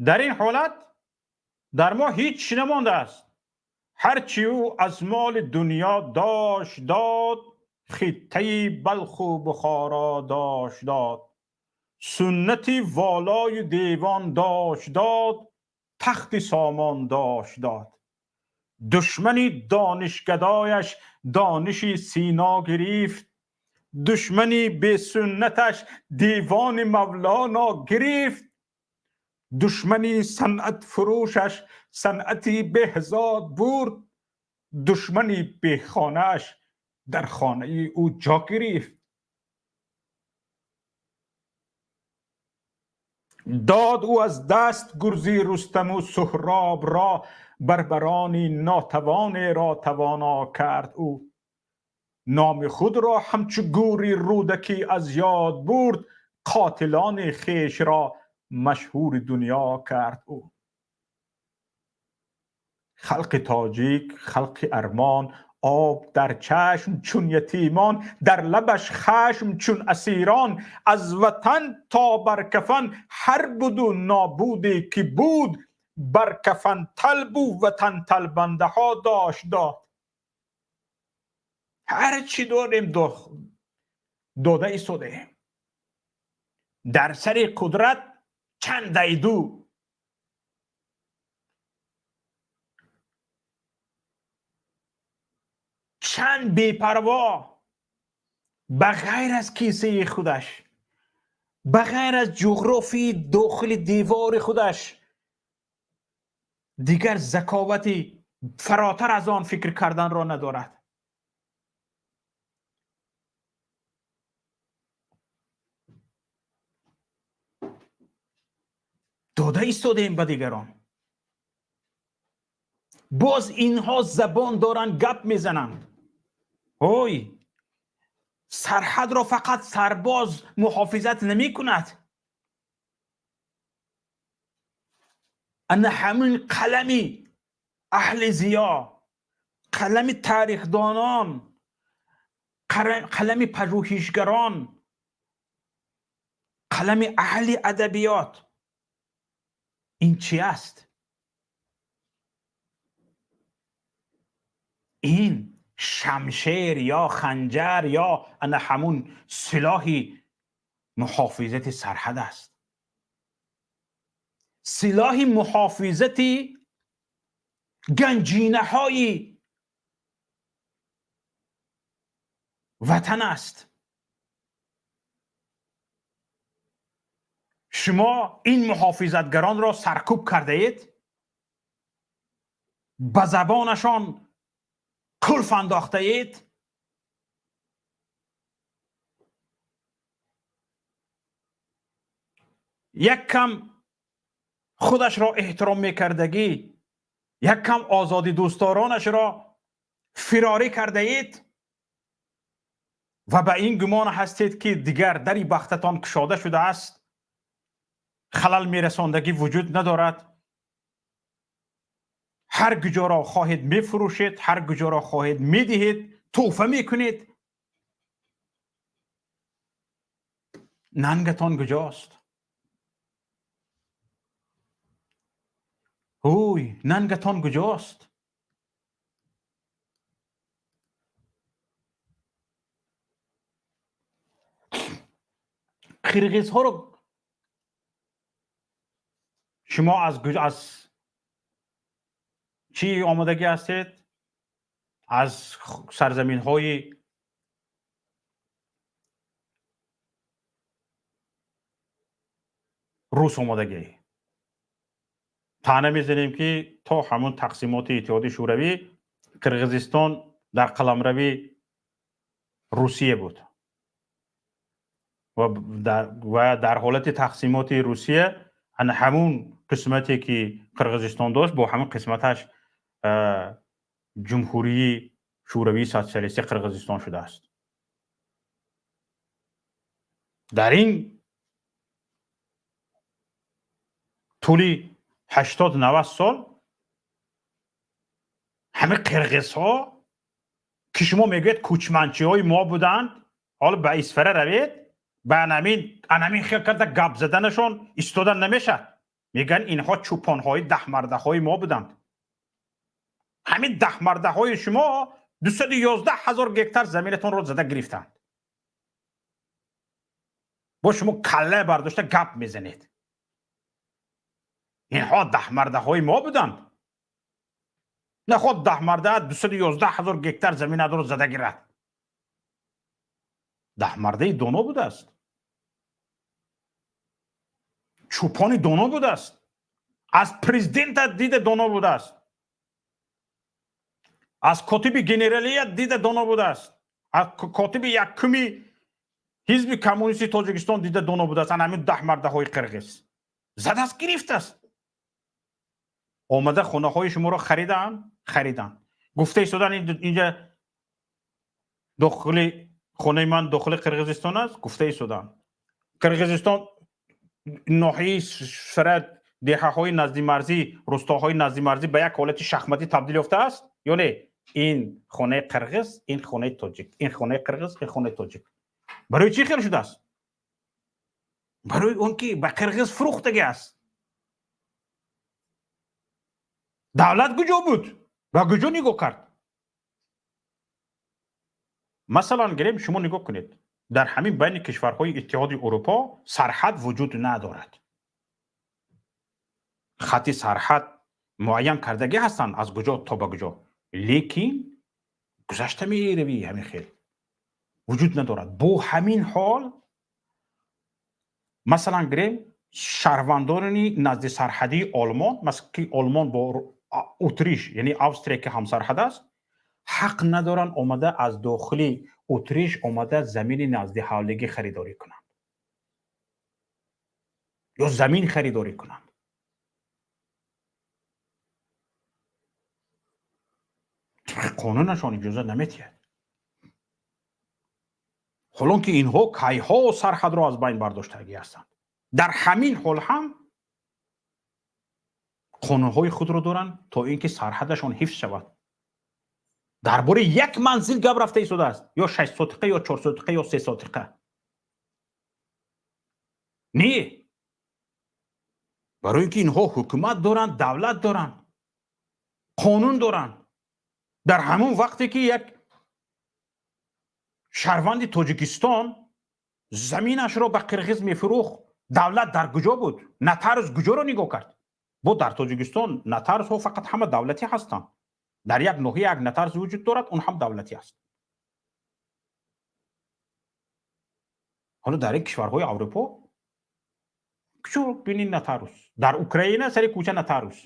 Дар ин ҳолат дар мо ҳеҷ намондааст. Ҳарчи ӯ аз моли дунё дошт, дод, хиттаи Балху Бухоро дошт, дод, суннати волою девон дошт, дод, тахти Сомон дошт, дод. Душмани донишгадояш дониши Сино гирифт. Душмани бесуннаташ девони Мавлоно гирифт. Душмани санъатфурӯшаш санъати Беҳзод бурд. Душмани бехонааш дар хонаи ӯ ҷо гирифт. Дод ӯ аз даст гурзи Рустаму Суҳроб ро, барбарони нотавонеро тавоно кард ӯ. Номи худро ҳамчу гӯри Рӯдакӣ аз ёд бурд, қотилони хешро машҳури дунё кард ӯ. Халқи тоҷик, халқи армон, об дар чашм чун ятимон, дар лабаш хашм чун асирон, аз ватан то бар кафан ҳар буду нобуде ки буд, бар кафан талбу ватан талбандаҳо дошт дод. Ҳар чӣ дорем дода истодаем. Дар сари қудрат чанд дайду чанд бепарво, ба ғайр аз кисаи худаш, ба ғайр аз ҷуғрофии дохили девори худаш, дигар заковати фаротар аз он фикр карданро надорад. Дода истодаем ба дигарон. Боз инҳо забон доранд, гап мезананд. Ой, сарҳадро фақат сарбоз муҳофизат намекунад. Ана ҳамин қалами аҳли зиё, қалами тарихдонон, қалами пажӯҳишгарон, қалами аҳли адабиёт ин чи аст? Ин шамшер ё ханҷар ё ана ҳамун силоҳи муҳофизати сарҳад аст. Силоҳи муҳофизати ганҷинаҳои ватан аст. Шумо ин муҳофизатгаронро саркӯб кардаед, ба забонашон қулф андохтаед, як кам худашро эҳтиром мекардагӣ, як кам озодӣ дӯстдоронашро фирорӣ кардаед ва ба ин гумон ҳастед, ки дигар дари бахтатон кушода шудааст, халал мерасондагӣ вуҷуд надорад. Ҳар куҷоро хоҳед мефурӯшед, ҳар куҷоро хоҳед медиҳед, тӯҳфа мекунед. Нангатон куҷост? Ой, нангатон куҷост? Қирғизҳоро шумо аз чӣ омодагӣ ҳастед? Аз сарзаминҳои рус омодагӣ. Таъна мезанем, ки то ҳамун тақсимоти Иттиҳоди Шӯравӣ Қирғизистон дар қаламрави Русия буд ва дар ҳолати тақсимоти Русия ана ҳамун қисмате ки Қирғизистон дошт, бо ҳамун қисматаш Ҷумҳурии Шӯравии Социалистии Қирғизистон шудааст. Дар ин тӯли 80-90 сол ҳамин қирғизҳо, ки шумо мегӯед кӯчманчиҳои мо буданд, ҳоло ба Исфара равед, ба анамин хел карда гап заданашон истода намешавад. Мегӯянд, инҳо чӯпонҳои даҳмардаҳои мо буданд. Ҳамин даҳмардаҳои шумо 211 000 гектар заминатонро зада гирифтанд. Бо шумо калла бардошта гап мезанед. Инҳо даҳмардаҳои мо буданд. Наход даҳмарда 211 000 гектар заминатро зада гирад. Даҳмардаи доно будааст, чӯпони доно будааст, аз президента дида доно будааст, аз котиби генералият дида доно будааст, аз котиби якуми ҳизби коммунисти Тоҷикистон дида доно будааст. Ана ҳамин даҳмардаҳои қирғиз задааст, гирифтааст, омада хонаҳои шуморо харидаанд, хариданд, гуфта истодан инҷа дохили хонаи ман дохили Қирғизистон аст, гуфта истодан Қирғизистон ноҳияи сара деҳаҳои наздимарзӣ, рустоҳои наздимарзӣ ба як ҳолати шахматӣ табдил ёфтааст ё не? Ин хонаи қирғиз, ин хонаи тоҷик, ин хонаи қирғиз, ин хонаи тоҷик. Барои чӣ хел шудааст? Барои он ки ба қирғиз фурӯхтагӣ аст. Давлат куҷо буд? Ба куҷо нигоҳ кард? Масалан гирем, шумо нигоҳ кунед, дар ҳамин байни кишварҳои Иттиҳоди Урупо сарҳад вуҷуд надорад. Хати сарҳад муайян кардагӣ ҳастанд, аз куҷо то ба куҷо, лекин гузашта меравӣ, ҳамин хел вуҷуд надорад. Бо ҳамин ҳол, масалан гирем, шаҳрвандони назди сарҳадии Олмон, ки Олмон бо Утриш, яъне Австрия, ки ҳамсарҳад аст, ҳақ надоранд омада аз дохили Утриш омада замини назди ҳавлигӣ харидорӣ кунанд ё замин харидорӣ кунанд. Қонунашон иҷозат наметиҳад. Ҳолон ки инҳо кайҳо сарҳадро аз байн бардоштагӣ ҳастанд, дар ҳамин ҳол ҳам қонунҳои худро доранд, то ин ки сарҳадашон ҳифз шавад. Дар бораи як манзил гап рафта истодааст, ё 6 сотиқа, ё 4 сотиқа, ё 3 сотиқа. Не, барои ин ки инҳо ҳукумат доранд, давлат доранд, қонун доранд. Дар ҳамон вақте ки як шаҳрванди Тоҷикистон заминашро ба қирғиз мефурӯхт, давлат дар куҷо буд? Нотариус куҷоро нигоҳ кард? Бо дар Тоҷикистон нотариусҳо фақат ҳама давлатӣ ҳастанд. Дар як ноҳия як нотариус вуҷуд дорад, он ҳам давлатӣ аст. Ҳоло дар ин кишварҳои Аврупо куҷо бинӣ нотариус? Дар Украина сари кӯча нотариус,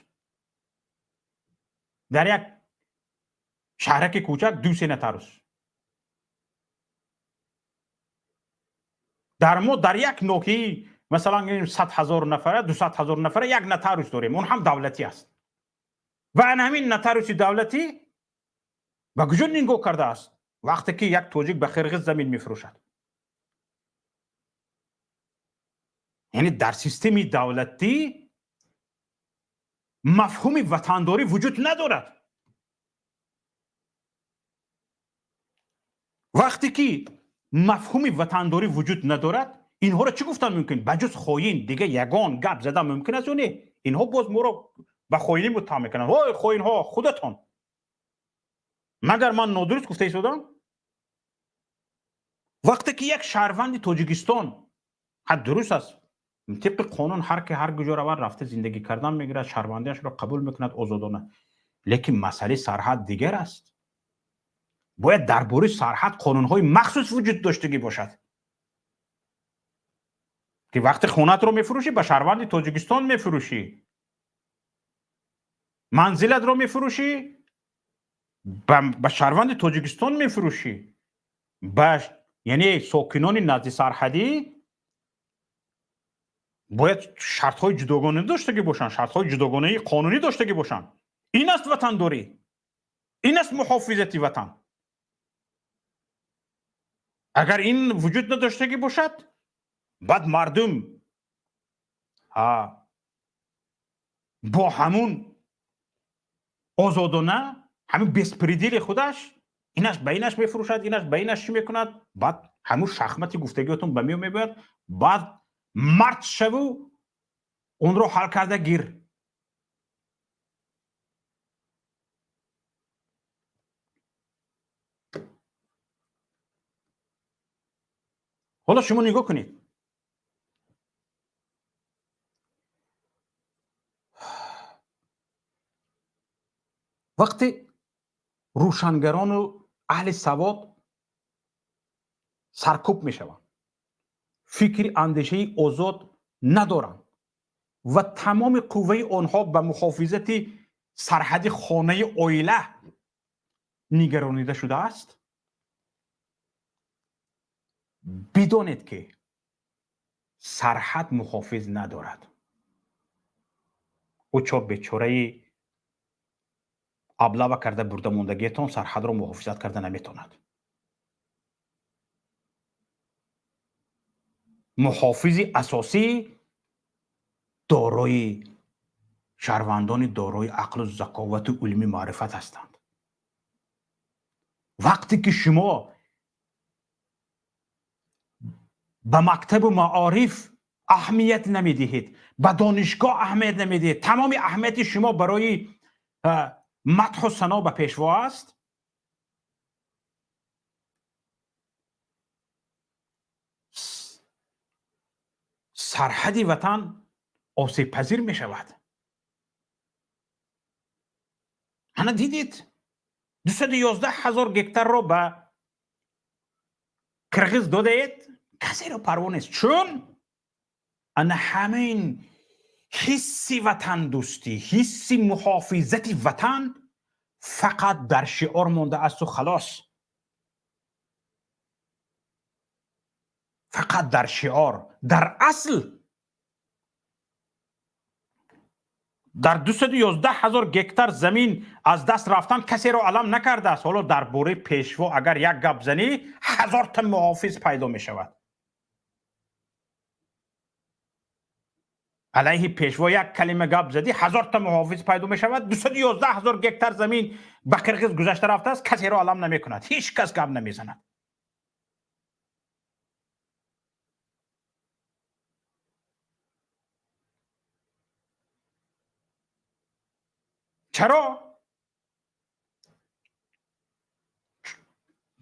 дар як шаҳраки кӯчак ду се нотариус. Дар мо дар як ноҳияи, масалан, 100 000 нафара, 200 000 нафара як нотариус дорем, он ҳам давлатӣ аст. Ва ана ҳамин нотариуси давлатӣ ба куҷо нигоҳ кардааст, вақте ки як тоҷик ба қирғиз замин мефурӯшад? Яъне дар системаи давлатӣ мафҳуми ватандорӣ вуҷуд надорад. Вақте ки мафҳуми ватандорӣ вуҷуд надорад, инҳоро чӣ гуфтан мумкин? Ба ҷуз хоин дига ягон гап задан мумкин аст ё не? Инҳо боз моро ба хоинӣ муттаҳам мекунанд. Ой, хоинҳо худатон! Магар ман нодуруст гуфта истодам? Вақте ки як шаҳрванди Тоҷикистон, ҳа, дуруст аст, тибқи қонун ҳар ки ҳар куҷо равад, рафта зиндагӣ кардан мегирад, шаҳрвандиашро қабул мекунад озодона, лекин масъалаи сарҳад дигар аст. Бояд дар бораи сарҳад қонунҳои махсус вуҷуд доштагӣ бошад, ки вақте хонатро мефурӯшӣ, ба шаҳрванди Тоҷикистон мефурӯшӣ, манзилатро мефурӯшӣ, ба шаҳрванди Тоҷикистон мефурӯшӣ. Ба яъне сокинони назди сарҳадӣ бояд шартҳои ҷудогона доштагӣ бошанд, шартҳои ҷудогонаи қонунӣ доштагӣ бошанд. Ин аст ватандорӣ, ин аст муҳофизати ватан. Агар ин вуҷуд надоштагӣ бошад, баъд мардум бо ҳамун озодона, ҳамин беспредели худаш, инаш ба инаш мефурӯшад, инаш ба инаш чӣ мекунад. Баъд ҳамун шахмати гуфтагиотон ба миён мебояд. Баъд мард шаву онро ҳал карда гир. Ҳоло шумо нигоҳ кунед. Вақте рӯшангарону аҳли савод Саркӯб мешаванд, фикри андешаи озод надоранд ва тамоми қувваи онҳо ба муҳофизати сарҳади хонаи оила нигаронида шудааст, бидонед, ки сарҳад муҳофиз надорад. Ӯ чо бечораи облава карда бурда мондагиетон сарҳадро муҳофизат карда наметавонад. Муҳофизи асосӣ дорои шаҳрвандони дорои ақлу заковату илми маърифат ҳастанд. Вақте ки шумо ба мактабу маориф аҳамият намедиҳед, ба донишгоҳ аҳамият намедиҳед, тамоми аҳамияти шумо барои мадҳу сано ба пешво аст, сарҳади ватан осебпазир мешавад. Ана дидед, 211 000 гектарро ба қирғиз додаед, касеро парво нест, чун ана ҳамин ҳисси ватандӯстӣ, ҳисси муҳофизати ватан фақат дар шиор мондаасту халос, фақат дар шиор. Дар асл дар 211 000 гектар замин аз даст рафтан касеро алам накардааст. Ҳоло дар бораи пешво агар як гап занӣ, ҳазорта муҳофиз пайдо мешавад. Алайҳи пешво як калима гап задӣ, ҳазорта муҳофиз пайдо мешавад. 211 000 гектар замин ба қирғиз гузашта рафтааст, касеро алам намекунад, ҳеҷ кас гап намезанад. Чаро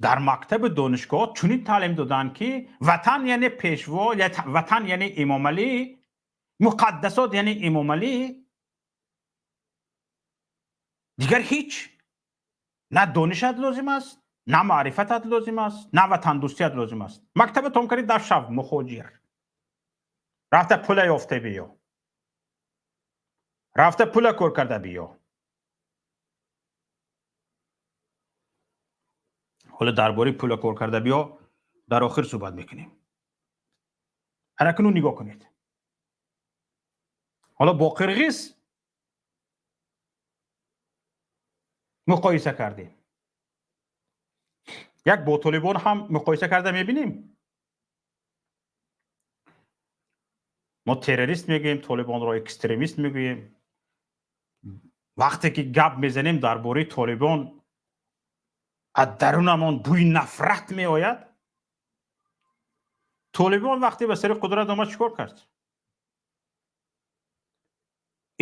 дар мактаби донишгоҳ чунин таълим доданд, ки ватан яъне пешво, ватан яъне Эмомалӣ, муқаддасот яъне Эмомалӣ, дигар ҳеҷ на донишат лозим аст, на маърифатат лозим аст, на ватандӯстият лозим аст. Мактаба том кардӣ, дар шав мухоҷир, рафта пула ёфта биё, рафта пула кор карда биё. Ҳоло дар бораи пула кор карда биё дар охир суҳбат мекунем. Ана кунун нигоҳ кунед, ҳоло бо қирғиз муқоиса кардем, як бо толибон ҳам муқоиса карда мебинем. Мо террорист мегӯем толибонро, экстремист мегӯем. Вақте ки гап мезанем дар бораи толибон, аз дарунамон бӯи нафрат меояд. Толибон вақте ба сари қудрат омад, чӣ кор кард?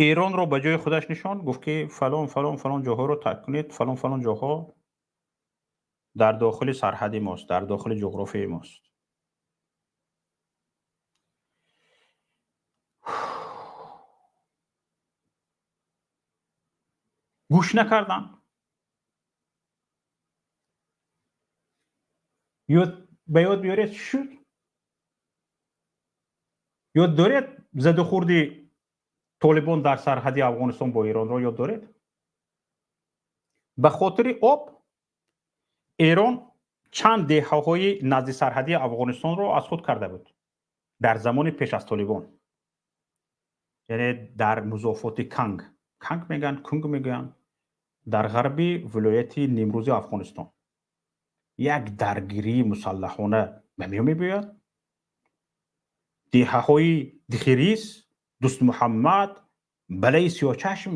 Эронро ба ҷои худаш нишон, гуфт, ки фалон, фалон, фалон ҷоҳоро тарк кунед, фалон, фалон ҷоҳо дар дохили сарҳади мост, дар дохили ҷуғрофияи мост. Гӯш накарданд. Ёд ба ёд биёред, чӣ шуд? Ёд доред задухӯрди толибон дар сарҳади Афғонистон бо Эронро? Ёд доред? Ба хотири об Эрон чанд деҳаҳои назди сарҳадии Афғонистонро аз худ карда буд дар замони пеш аз толибон, яъне дар музофоти Канг, Канг мегӯянд, Кунг мегӯянд, дар ғарби вилояти Нимрӯзи Афғонистон як даргирии мусаллаҳона ба миён мебиёяд. Деҳаҳои Дихирис, Дӯстмуҳаммад, Балаи Сиёҳчашм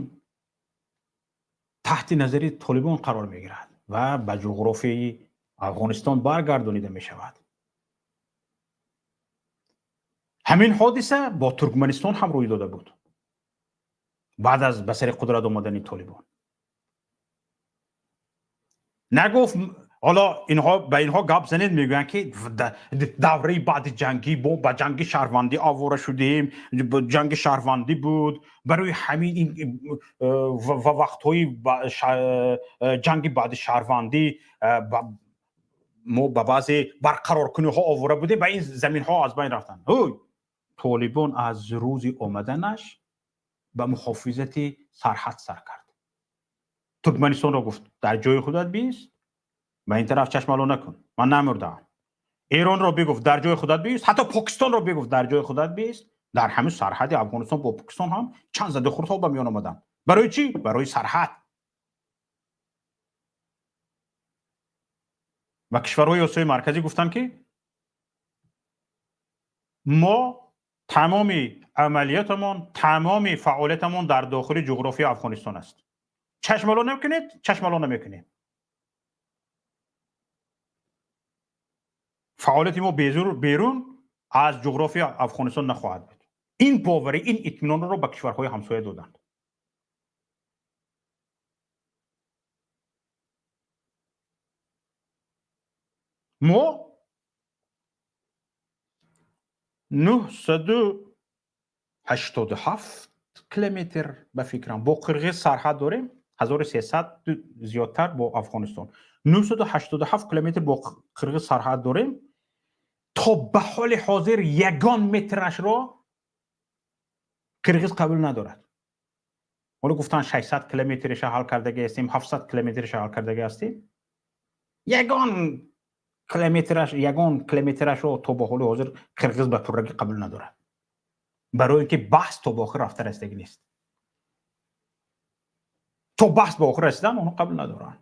таҳти назари толибон қарор мегирад ва ба ҷуғрофияи Афғонистон баргардонида мешавад. Ҳамин ҳодиса бо Туркманистон ҳам рӯй дода буд баъд аз ба сари қудрат омадани толибон. Нагуфт. Ҳоло инҳо, ба инҳо гап занед, мегӯянд, ки давраи баъди ҷангӣ бо ба ҷанги шаҳрвандӣ овора шудем, ҷанги шаҳрвандӣ буд, барои ҳамин ва вақтҳои ҷанги баъди шаҳрвандӣ. Мо ба баъзе барқароркуниҳо овора будем ва ин заминҳо аз байн рафтанд. Ҳуй, Толибон аз рӯзи омаданаш ба муҳофизати сарҳад сар кард. Туркманистонро гуфт, дар ҷои худат бист, ба ин тараф чашмало накун, ман намурдаам. Эронро бигуфт, дар ҷои худат бист, ҳатто Покистонро бигуфт, дар ҷои худат бист. Дар ҳамин сарҳади Афғонистон бо Покистон ҳам чанд задухӯрдҳо ба миён омаданд. Барои чӣ? Барои сарҳад. Ва кишварҳои Осиёи Марказӣ гуфтанд, ки мо тамоми амалиётамон, тамоми фаъолиятамон дар дохили ҷуғрофияи Афғонистон аст. Чашмало намекунед, чашмало намекунем. Фаъолияти мо берун аз ҷуғрофияи Афғонистон нахоҳад буд. Ин боварӣ, ин итминонро ба кишварҳои ҳамсоя доданд. Мо 987 километр, ба фикрам, бо Қирғиз сарҳад дорем, 1300 зиёдтар бо Афғонистон. 987 километр бо Қирғиз сарҳад дорем. То ба ҳоли ҳозир ягон метрашро Қирғиз қабул надорад. Ҳоло гуфтан 600 километриша ҳал кардаги ҳастем, 700 километриша ҳал кардаги ҳастем. Ягон километраш, ягон километрашро то ба ҳоли ҳозир Қирғиз ба пуррагӣ қабул надорад. Барои ин ки баҳс то ба охир рафта расидагӣ нест. То баҳс ба охир расидан онҳо қабул надоранд.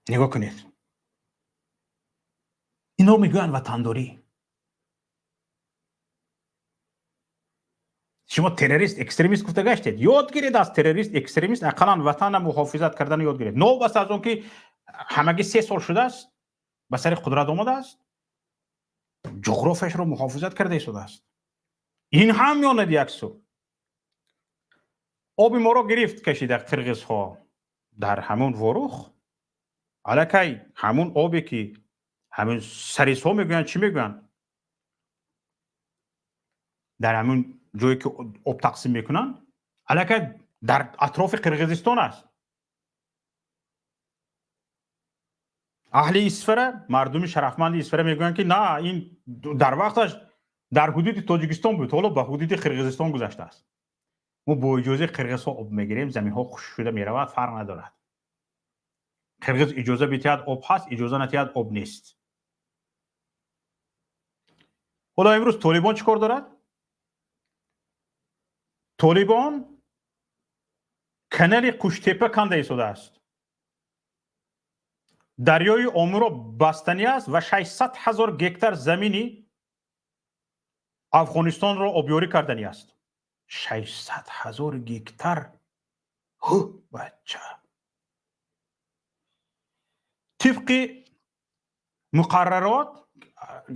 Нигоҳ кунед. Инҳо мегӯянд ватандорӣ. Шумо террорист, экстремист гуфта гаштед. Ёд гиред аз террорист, экстремист, ақаллан ватанро муҳофизат карданро ёд гиред. Новобаста аз он ки ҳамагӣ 3 сол шудааст, ба сари қудрат омадааст, ҷуғрофияшро муҳофизат карда истодааст. Ин ҳам меонад як су. Оби моро гирифт кашида қирғизҳо дар ҳамон Ворух. Аллакай ҳамон обе ки ҳамин сарисҳо мегӯянд, чӣ мегӯянд? Дар ҳамон ҷое ки об тақсим мекунанд, аллакай дар атрофи Қирғизистон аст. Аҳли Исфара, мардуми шарафманди Исфара мегӯянд, ки на, ин дар вақташ дар ҳудуди Тоҷикистон буд, ҳоло ба ҳудуди Қирғизистон гузаштааст. Мо бо иҷозаи қирғизҳо об мегирем, заминҳо хушк шуда меравад, фарқ надорад. Қирғиз иҷоза бидиҳад, об ҳаст, иҷоза надиҳад, об нест. Ҳоло имрӯз Толибон чӣ кор дорад? Толибон канали Қуштепа канда истодааст. Дарёи Омуро бастанӣ аст ва 600 ҳазор гектар замини Афғонистонро обёрӣ карданӣ аст. 600 ҳазор гектар. Ҳу, бача. Тибқи муқаррарот,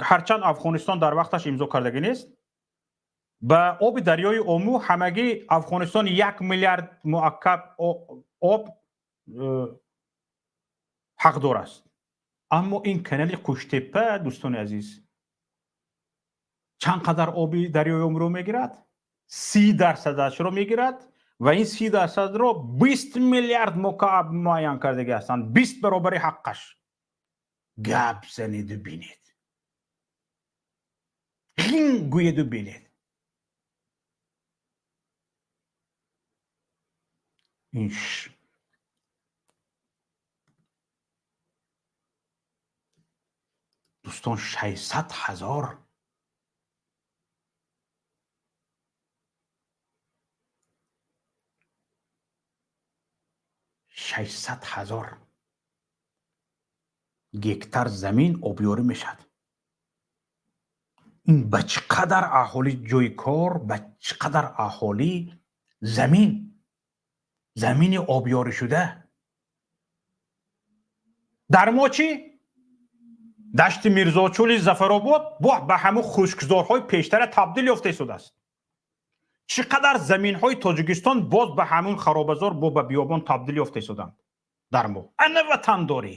ҳарчанд Афғонистон дар вақташ имзо кардагӣ нест, ба оби дарёи Ому ҳамагӣ Афғонистон 1 миллиард муаккаб об ҳақдор аст. Аммо ин канали Қуштепа, дӯстони азиз, чанд қадар оби дарёи Омуро мегирад? 30 дарсадашро мегирад ва ин 30 дарсадро 20 миллиард мукааб муайян кардагӣ ҳастанд, 20 баробари ҳаққаш. Гап занеду бинед, ғин гӯеду бинед. Ин дӯстон, 600 ҳазор 600 ҳазор гектар замин обёрӣ мешавад. Ин ба чӣ қадар аҳолӣ ҷои кор, ба чӣ қадар аҳолӣ замин, замини обёрӣ шуда. Дар мо чӣ? Дашти Мирзочули Зафаробод бо ба ҳамун хушкзорҳои пештара табдил ёфта истодааст. Чӣ қадар заминҳои Тоҷикистон боз ба ҳамун харобазор, бо ба биёбон табдил ёфта истоданд дар мо. Ана ватандорӣ.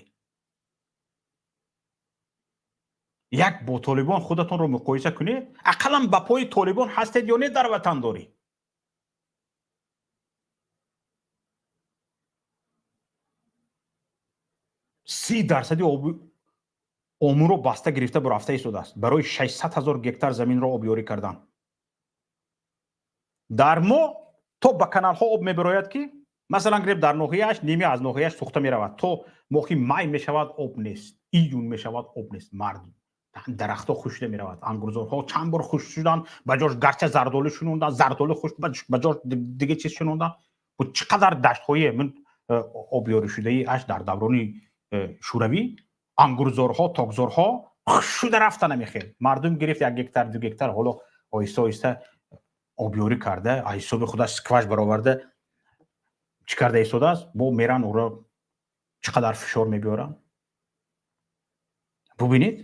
Як бо Толибон худатонро муқоиса кунед, ақаллан ба пои Толибон ҳастед ё не дар ватандорӣ. 30 дарсади оби Омуро баста гирифта бурафта истодааст барои 600 ҳазор гектар заминро обёрӣ кардан. Дар мо то ба каналҳо об мебарояд, ки масалан гиреб, дар ноҳияаш ниме аз ноҳияш сӯхта меравад. То моҳи май мешавад, об нест, июн мешавад, об нест. Мард дарахтҳо хушида меравад, ангурзорҳо чанд бор хушк шуданд, ба ҷош гарча зардолу шунондан, зардолу хушк, ба ҷош дига чиз шунондан. Чӣ қадар даштҳои обёришудаи аш дар даврони шӯравӣ, ангурзорҳо, токзорҳо хушк шуда рафта намехел. Мардум гирифт 1 гектар, 2 гектар, ҳоло оҳиста оҳиста обёрӣ карда, аз ҳисоби худаш скваж бароварда, чӣ карда истодааст. Бо меран, ӯро чӣ қадар фишор мебиёранд, бубинед.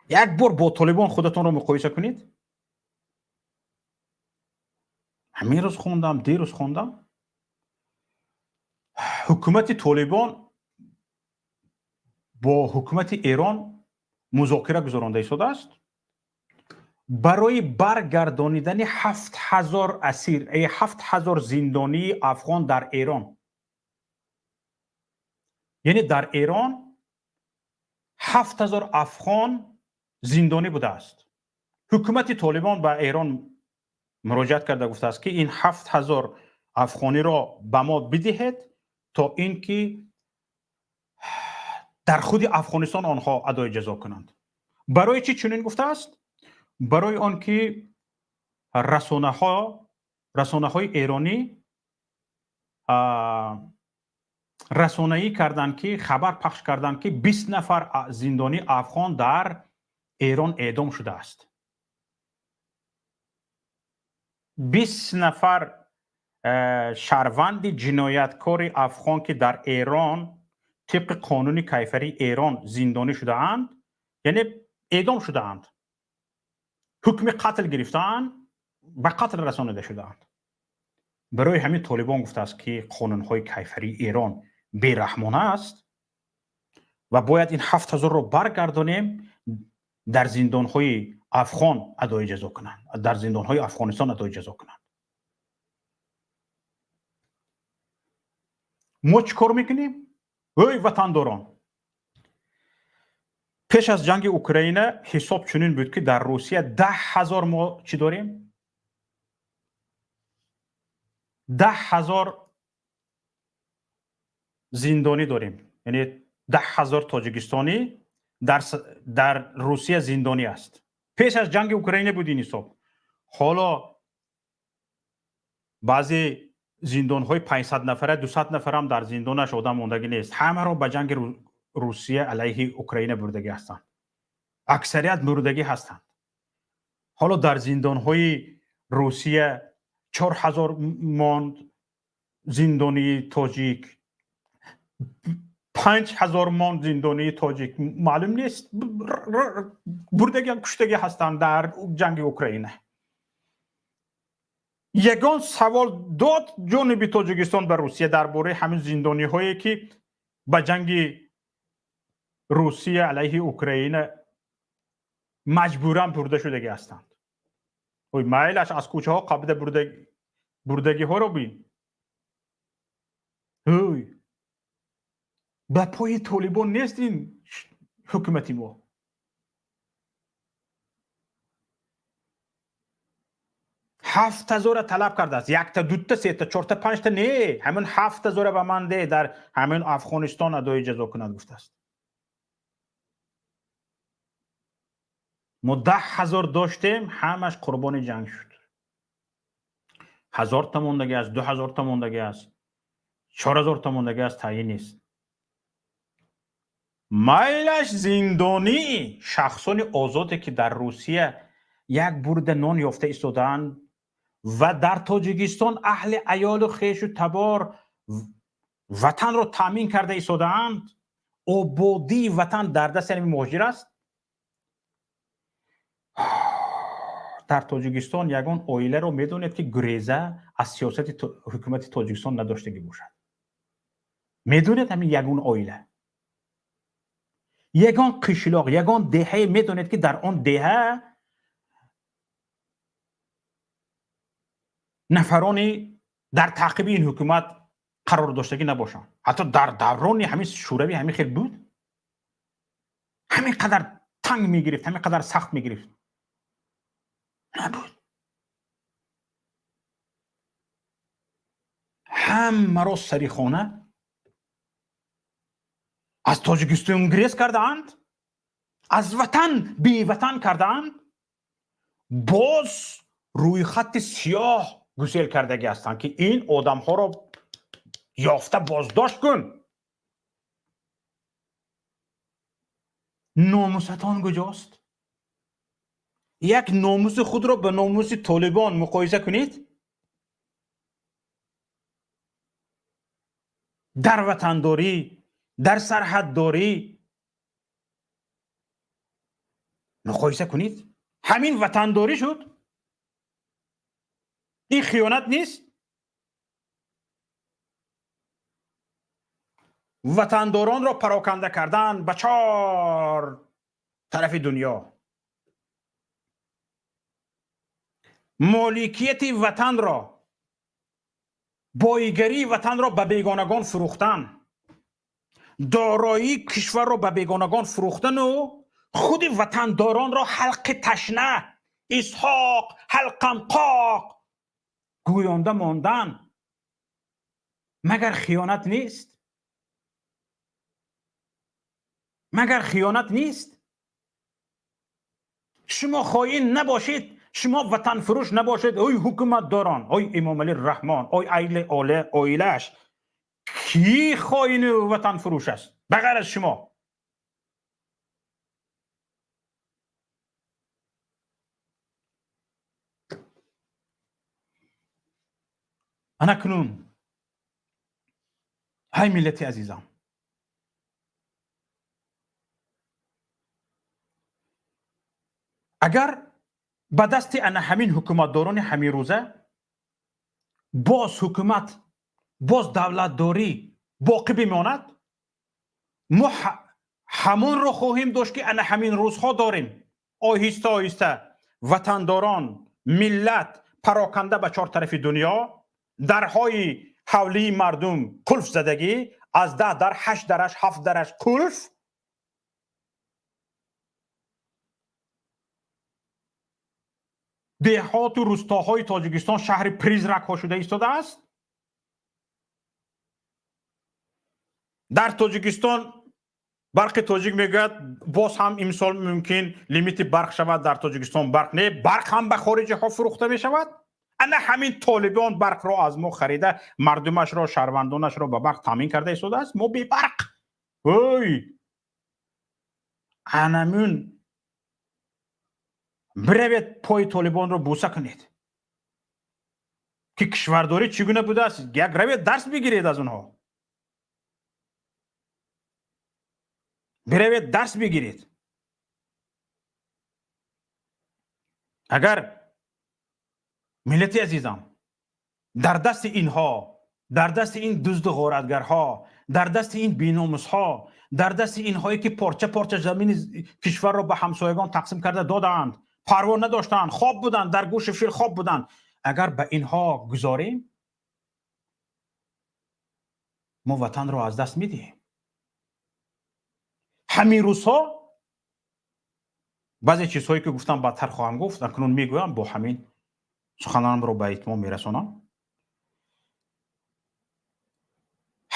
Як бор бо Толибон худатонро муқоиса кунед. Ҳамин рӯз хондам, дирӯз хондам, ҳукумати Толибон бо ҳукумати Эрон музокира гузаронда истодааст барои баргардонидани 7000 асир, 7000 зиндонии афғон дар Эрон. Яъне дар Эрон 7000 афғон зиндонӣ будааст. Ҳукумати Толибон ба Эрон муроҷиат карда гуфтааст, ки ин 7000 афғониро ба мо бидиҳед, то ин ки дар худи Афғонистон онҳо адои ҷазо кунанд. Барои чӣ чунин гуфтааст? Барои он ки расонаҳои эронӣ расонаӣ карданд, ки хабар пахш карданд, ки 20 нафар зиндонии афғон дар Эрон эъдом шудааст. 20 нафар шаҳрванди ҷинояткори афғон, ки дар Эрон тибқи қонуни кайфарии Эрон зиндонӣ шудаанд, яъне эъдом шудаанд, ҳукми қатл гирифтаанд, ба қатл расонида шудаанд. Барои ҳамин Толибон гуфтааст, ки қонунҳои кайфарии Эрон бераҳмона аст ва бояд ин 7000-ро баргардонем, дар зиндонҳои афғон адои ҷазо кунанд, дар зиндонҳои Афғонистон адои ҷазо кунанд. Мо чӣ кор мекунем, ӯй ватандорон? Пеш аз ҷанги Украина ҳисоб чунин буд, ки дар Русия 10 000, мо чӣ дорем, 10 000 зиндонӣ дорем, яъне 10 000 тоҷикистонӣ дар Русия зиндонӣ аст. Пеш аз ҷанги Украина буд ин ҳисоб. Ҳоло баъзе зиндонҳои 500 нафара, 200 нафарам дар зиндонаш одам мондагӣ нест. Ҳамаро ба ҷанги Русия алайҳи Украина бурдагӣ ҳастанд, аксарият мурдагӣ ҳастанд. Ҳоло дар зиндонҳои Русия 4000 монд зиндонии тоҷик, 5000 монд зиндонии тоҷик, маълум нест, бурдагӣ, куштагӣ ҳастанд дар ҷанги Украина. Ягон савол дод ҷониби Тоҷикистон ба Русия дар бораи ҳамин зиндониҳое, ки ба ҷанги Русия алайҳи Украина маҷбуран бурда шудагӣ ҳастанд? Ой, майлаш, аз кӯчаҳо қабида бурдагиҳоро бин. Ҳуй, ба пои Толибон нест ин ҳукумати мо. 7000-а талаб кардааст. Якта, дута, сета, чорта, панҷта не, ҳамин 7000-а ба ман де, дар ҳамин Афғонистон адои ҷазо кунад, гуфтааст. Мо 10 000 доштем, ҳамаш қурбони ҷанг шуд. 1000-та мондагӣ аст, 2000-та мондагӣ аст, 4000-та мондагӣ аст, таъйин нест. Майлаш, зиндонӣ шахсони озоде, ки дар Русия як бурда нон ёфта истодаанд ва дар Тоҷикистон аҳли аёлу хешу табор ватанро таъмин карда истодаанд, ободии ватан дар дасти ҳамин муҳоҷир аст. Дар Тоҷикистон ягон оиларо медонед, ки гуреза аз сиёсати ҳукумати Тоҷикистон надоштагӣ бошад? Медонед ҳамин ягон оила, ягон қишлоқ, ягон деҳае медонед, ки дар он деҳа нафарони дар таъқиби ин ҳукумат Қарордоштагӣ набошанд. Ҳатто дар даврони ҳамин Шӯравӣ ҳамин хел буд, ҳамин қадар танг мегирифт, ҳамин қадар сахт мегирифт, набуд. Ҳамаро сари хона аз Тоҷикистон гирез кардаанд, аз ватан беватан кардаанд, боз рӯйхати сиёҳ гусел кардагӣ ҳастанд, ки ин одамҳоро ёфта боздошт кун. Номусатон куҷост? Як номуси худро ба номуси Толибон муқоиса кунед. Дар ватандорӣ, дар сарҳаддорӣ муқоиса кунед. Ҳамин ватандорӣ шуд? Ин хиёнат нест? Ватандоронро пароканда кардан ба чор тарафи дунё, моликияти ватанро, боигарии ватанро ба бегонагон фурӯхтан, дороии кишварро ба бегонагон фурӯхтану худи ватандоронро ҳалқи ташна, Исҳоқ ҳалқам қоқ гӯёнда мондан магар хиёнат нест? Магар хиёнат нест? Шумо хоин набошед, шумо ватанфурӯш набошед. Ой ҳукуматдорон, ой Эмомалӣ Раҳмон, ой айли оилааш, кӣ хоину ватанфурӯш аст ба ғайр аз шумо? Ана кунун, ҳай миллати азизам, агар ба дасти ана ҳамин ҳукуматдорони ҳамин рӯза боз ҳукумат, боз давлатдорӣ боқӣ бимонад, мо ҳамонро хоҳем дошт, ки ана ҳамин рӯзҳо дорем. Оҳиста оҳиста ватандорон, миллат пароканда ба чор тарафи дунё, дарҳои ҳавлии мардум қулф задагӣ, аз 10 дар ҳашт дараш, ҳафт дараш қулф. Деҳоту рӯстоҳои Тоҷикистон шаҳри призракҳо шуда истодааст. Дар Тоҷикистон Барқи Тоҷик мегӯяд, боз ҳам имсол мумкин лимити барқ шавад. Дар Тоҷикистон барқ не, барқ ҳам ба хориҷиҳо фурӯхта мешавад. Ана ҳамин Толибон барқро аз мо харида, мардумашро, шаҳрвандонашро ба барқ таъмин карда истодааст. Мо бебарқ. Ой, анамун биравед, пои Толибонро бӯса кунед, ки кишвардорӣ чӣ гуна будааст. Як равед, дарс бигиред аз онҳо, биравед, дарс бигиред. Агар, миллати азизам, дар дасти инҳо, дар дасти ин дузду ғоратгарҳо, дар дасти ин беномусҳо, дар дасти инҳое ки порча порча замини кишварро ба ҳамсоягон тақсим карда додаанд, парво надоштанд, хоб буданд, дар гӯши фил хоб буданд, агар ба инҳо гузорем, мо ватанро аз даст медиҳем. Ҳамин рӯзҳо баъзе чизҳое ки гуфтам, баъдтар хоҳам гуфт, акнун мегӯям, бо ҳамин суханамро ба итмом мерасонам.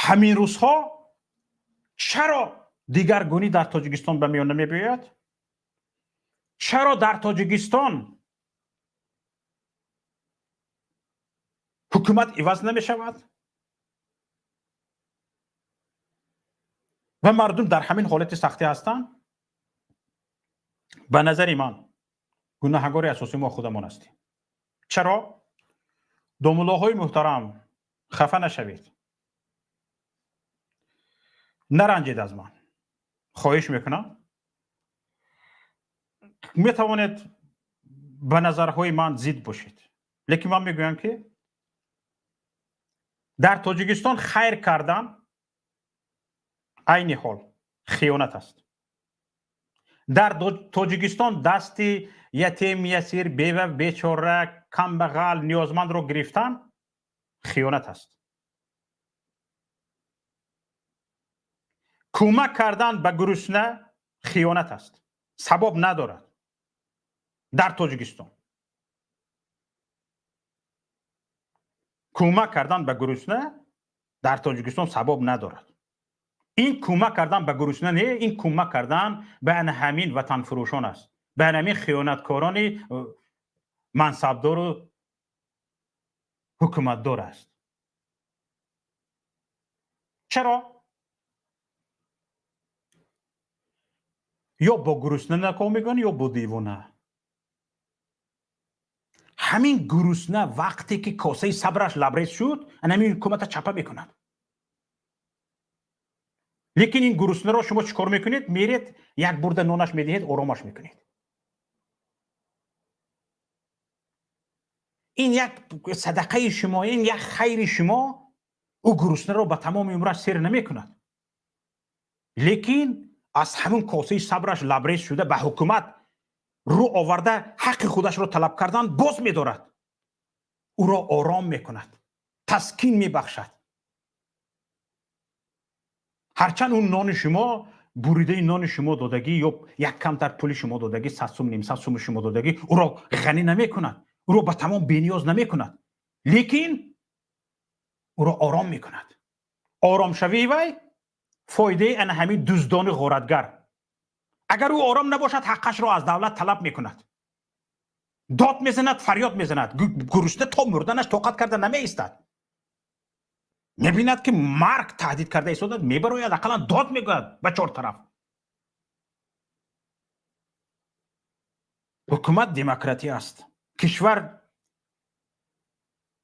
Ҳамин рӯзҳо чаро дигаргунӣ дар Тоҷикистон ба миён намебиёяд? Чаро дар Тоҷикистон ҳукумат иваз намешавад ва мардум дар ҳамин ҳолати сахтӣ ҳастанд? Ба назари ман, гунаҳгори асосӣ мо худамон ҳастем. Чаро? Домуллоҳои муҳтарам, хафа нашавед, наранҷед аз ман, хоҳиш мекунам. Метавонед ба назарҳои ман зид бошед, лекин ман мегӯям, ки дар Тоҷикистон хайр кардан айни ҳол хиёнат аст. Дар Тоҷикистон дасти ятим, ясир, бева, бечора, камбағал, ниёзмандро гирифтан хиёнат аст. Кӯмак кардан ба гурусна хиёнат аст, савоб надорад дар Тоҷикистон. Кӯмак кардан ба гурусна дар Тоҷикистон савоб надорад. Ин кӯмак кардан ба гурусна не, ин кӯмак кардан ба ана ҳамин ватанфурӯшон аст, ба ана ҳамин хиёнаткорони мансабдору ҳукуматдор аст. Чаро? Ё бо гурусна накор мекунанд, ё бо девона. Ҳамин гурусна вақте ки косаи сабраш лабрез шуд, ана ҳамин ҳукумата чапа мекунад. Лекин ин гуруснаро шумо чӣ кор мекунед? Меред, як бурда нонаш медиҳед, оромаш мекунед. Ин як садақаи шумо, ин як хайри шумо ӯ гуруснаро ба тамоми умраш сер намекунад. Лекин аз ҳамин косаи сабраш лабрез шуда ба ҳукумат рӯ оварда ҳаққи худашро талаб кардан боз медорад, ӯро ором мекунад, таскин мебахшад. Ҳарчанд он нони шумо, буридаи нони шумо додагӣ ё як камтар пули шумо додагӣ, 100 сум, 500 суми шумо додагӣ, ӯро ғанӣ намекунад, ӯро ба тамом бениёз намекунад, лекин ӯро ором мекунад. Оромшавии вай фоидаи ана ҳамин дуздони ғоратгар. Агар ӯ ором набошад, ҳаққашро аз давлат талаб мекунад, дод мезанад, фарёд мезанад. Гурусна то мурданаш тоқат карда намеистад. Мебинад, ки марг таҳдид карда истодад, мебарояд, ақаллан дод мегӯяд ба чор тараф. Ҳукумат демократия аст. Кишвар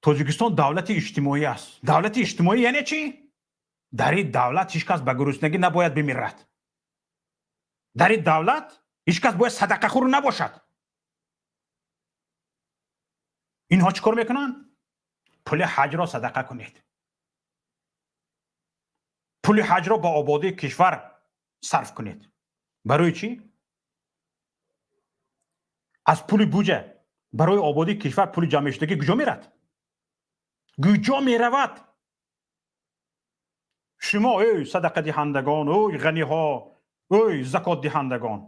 Тоҷикистон давлати иҷтимоӣ аст. Давлати иҷтимоӣ яъне чӣ? Дар ин давлат ҳеҷ кас ба гуруснагӣ набояд бимирад. Дар ин давлат ҳеҷ кас бояд садақахӯр набошад. Инҳо чӣ кор мекунанд? Пули ҳаҷро садақа кунед, пули ҳаҷро ба ободии кишвар сарф кунед. Барои чӣ? Аз пули буҷа барои ободии кишвар пули ҷамъшудагӣ куҷо мерад? Куҷо меравад? Шумо эй садақадиҳандагон, ой ғаниҳо, ой закотдиҳандагон,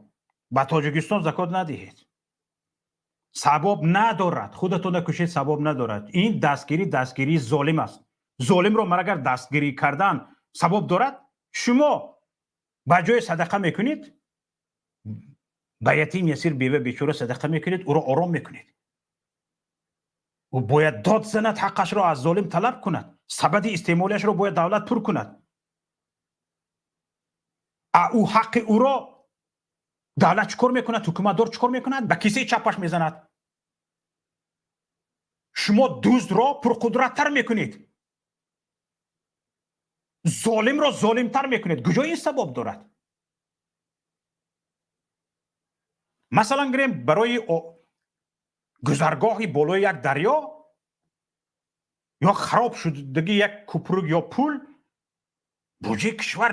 ба Тоҷикистон закот надиҳед, савоб надорад. Худатон кушед, савоб надорад. Ин дастгирӣ дастгирии золим аст. Золимро магар дастгирӣ кардан савоб дорад? Шумо ба ҷои садақа мекунед, ба ятим, ясир, бева, бечора садақа мекунед, ӯро ором мекунед. Ӯ бояд дод занад, ҳаққашро аз золим талаб кунад, сабади истеъмолиашро бояд давлат пур кунад. А ӯ ҳаққи ӯро давлат чӣ кор мекунад? Ҳукуматдор чӣ кор мекунад? Ба кисаи чапаш мезанад. Шумо дуздро пурқудраттар мекунед, золимро золимтар мекунед. Куҷо ин савоб дорад? Масалан гирем, барои гузаргоҳи болои як дарё ё хароб шудаги як купрук ё пул, буҷаи кишвар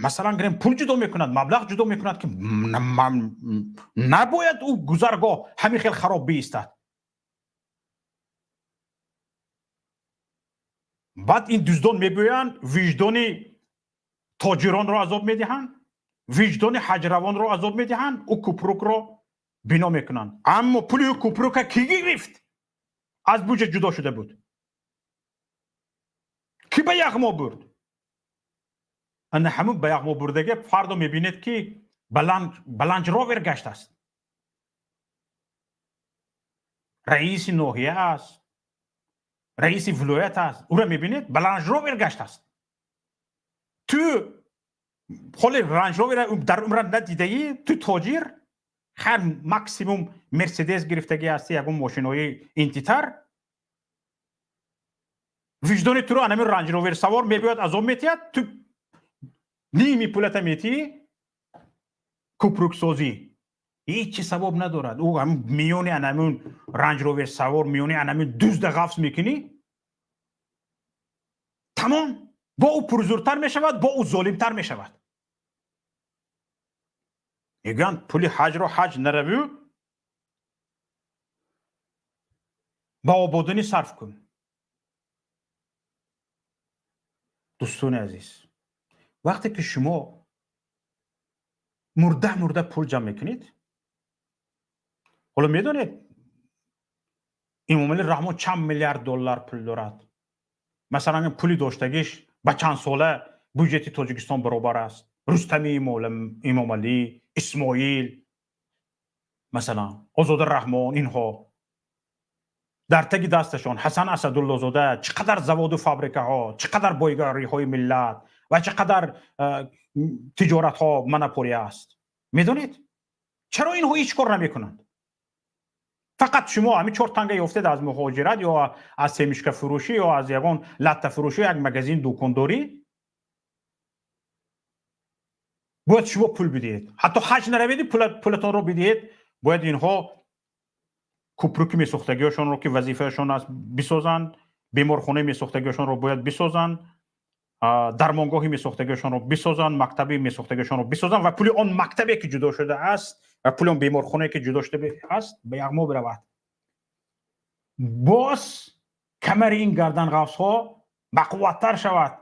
масалан гирем пул ҷудо мекунад, маблағ ҷудо мекунад, ки набояд ӯ гузаргоҳ ҳамин хел хароб биистад. Баъд ин дуздон мебиёянд, виҷдони тоҷиронро азоб медиҳанд, виҷдони ҳаҷравонро азоб медиҳанд, ӯ купрукро бино мекунанд. Аммо пули ӯ купрука кӣ гирифт? Аз буҷа ҷудо шуда буд. Кӣ ба яғмо бурд? Ана ҳамун ба яғмо бурдаге фардо мебинед, ки Ландж Ровер гаштааст, раиси ноҳия аст, раиси вилоят аст. Ӯро мебинед, ба Ландж Ровер гаштааст. Ту ҳоли Ландж Ровера дар умрат надидаӣ, ту тоҷир, ҳар максимум Мерседес гирифтагӣ ҳасти, ягон мошинои интитар. Виҷдони туро анами Ландж Ровер савор мебиёд, азоб метиҳад. Ту ними пулата метиҳӣ купруксозӣ, ҳеҷ чи савоб надорад. Ӯ миёни анамун Ландж Ровер савор, миёни анамун дузда ғафс мекунӣ, тамом. Бо ӯ пурзуртар мешавад, бо ӯ золимтар мешавад. Мегӯянд, пули ҳаҷро ҳаҷ наравю, ба ободонӣ сарф кун. Дӯстони азиз, Вақте ки шумо мурда мурда пул ҷамъ мекунед, ҳоло медонед, Эмомалӣ Раҳмон чанд миллиард доллар пул дорад? Масалан, пули доштагиш ба чанд сола бюджети Тоҷикистон баробар аст. Рустами Эмомалӣ, Исмоил, масалан, Озода Раҳмон, инҳо дар таги дасташон Ҳасан Асадуллозода чӣ қадар заводу фабрикаҳо, чӣ қадар бойгариҳои миллат ва чӣ қадар тиҷоратҳо, монополия аст, медонед? Чаро инҳо ҳеҷ кор намекунанд? Фақат шумо ҳамин чор танга ёфтед аз муҳоҷират ё аз семечка фурӯшӣ ё аз ягон латтафурӯшӣ, як магазин, дукондорӣ, бояд шумо пул бидиҳед. Ҳатто ҳаҷ нараведи, пулатонро бидиҳед. Бояд инҳо купруки месохтагиашонро, ки вазифаашон аст, бисозанд, беморхонаи месохтагиашонро бояд бисозанд, дармонгоҳи месохтагиашонро бисозанд, мактаби месохтагиашонро бисозанд ва пули он мактабе, ки ҷудо шудааст, ва пули он беморхонае, ки ҷудо шудааст, ба яғмо биравад. Боз камари ин гарданғафсҳо бақувваттар шавад,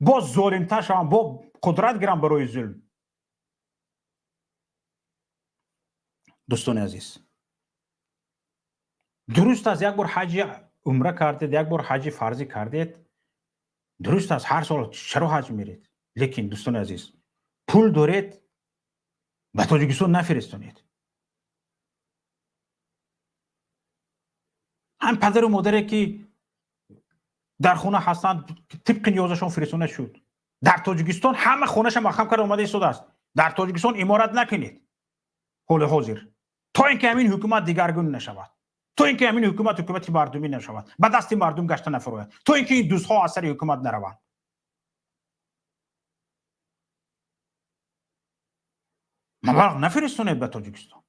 боз золимтар шаванд, бо қудрат гиранд барои зулм. Дӯстони азиз, дуруст аст, як бор ҳаҷи умра кардед, як бор ҳаҷи фарзӣ кардед, дуруст аст. Ҳар сол чаро ҳаҷ меред? Лекин, дӯстони азиз, пул доред, ба Тоҷикистон нафиристонед. Ҳам падару модаре, ки дар хона ҳастанд, тибқи ниёзашон фиристона шуд. Дар Тоҷикистон ҳама хонаша маҳкам карда омада истодааст. Дар Тоҷикистон иморат накунед ҳоли ҳозир, то ин ки ҳамин ҳукумат дигаргун нашавад, то ин ки ҳамин ҳукумат ҳукумати мардумӣ нашавад, ба дасти мардум гашта нафарояд, то ин ки ин дузҳо аз сари ҳукумат нараванд. Маблағ нафиристонед ба Тоҷикистон,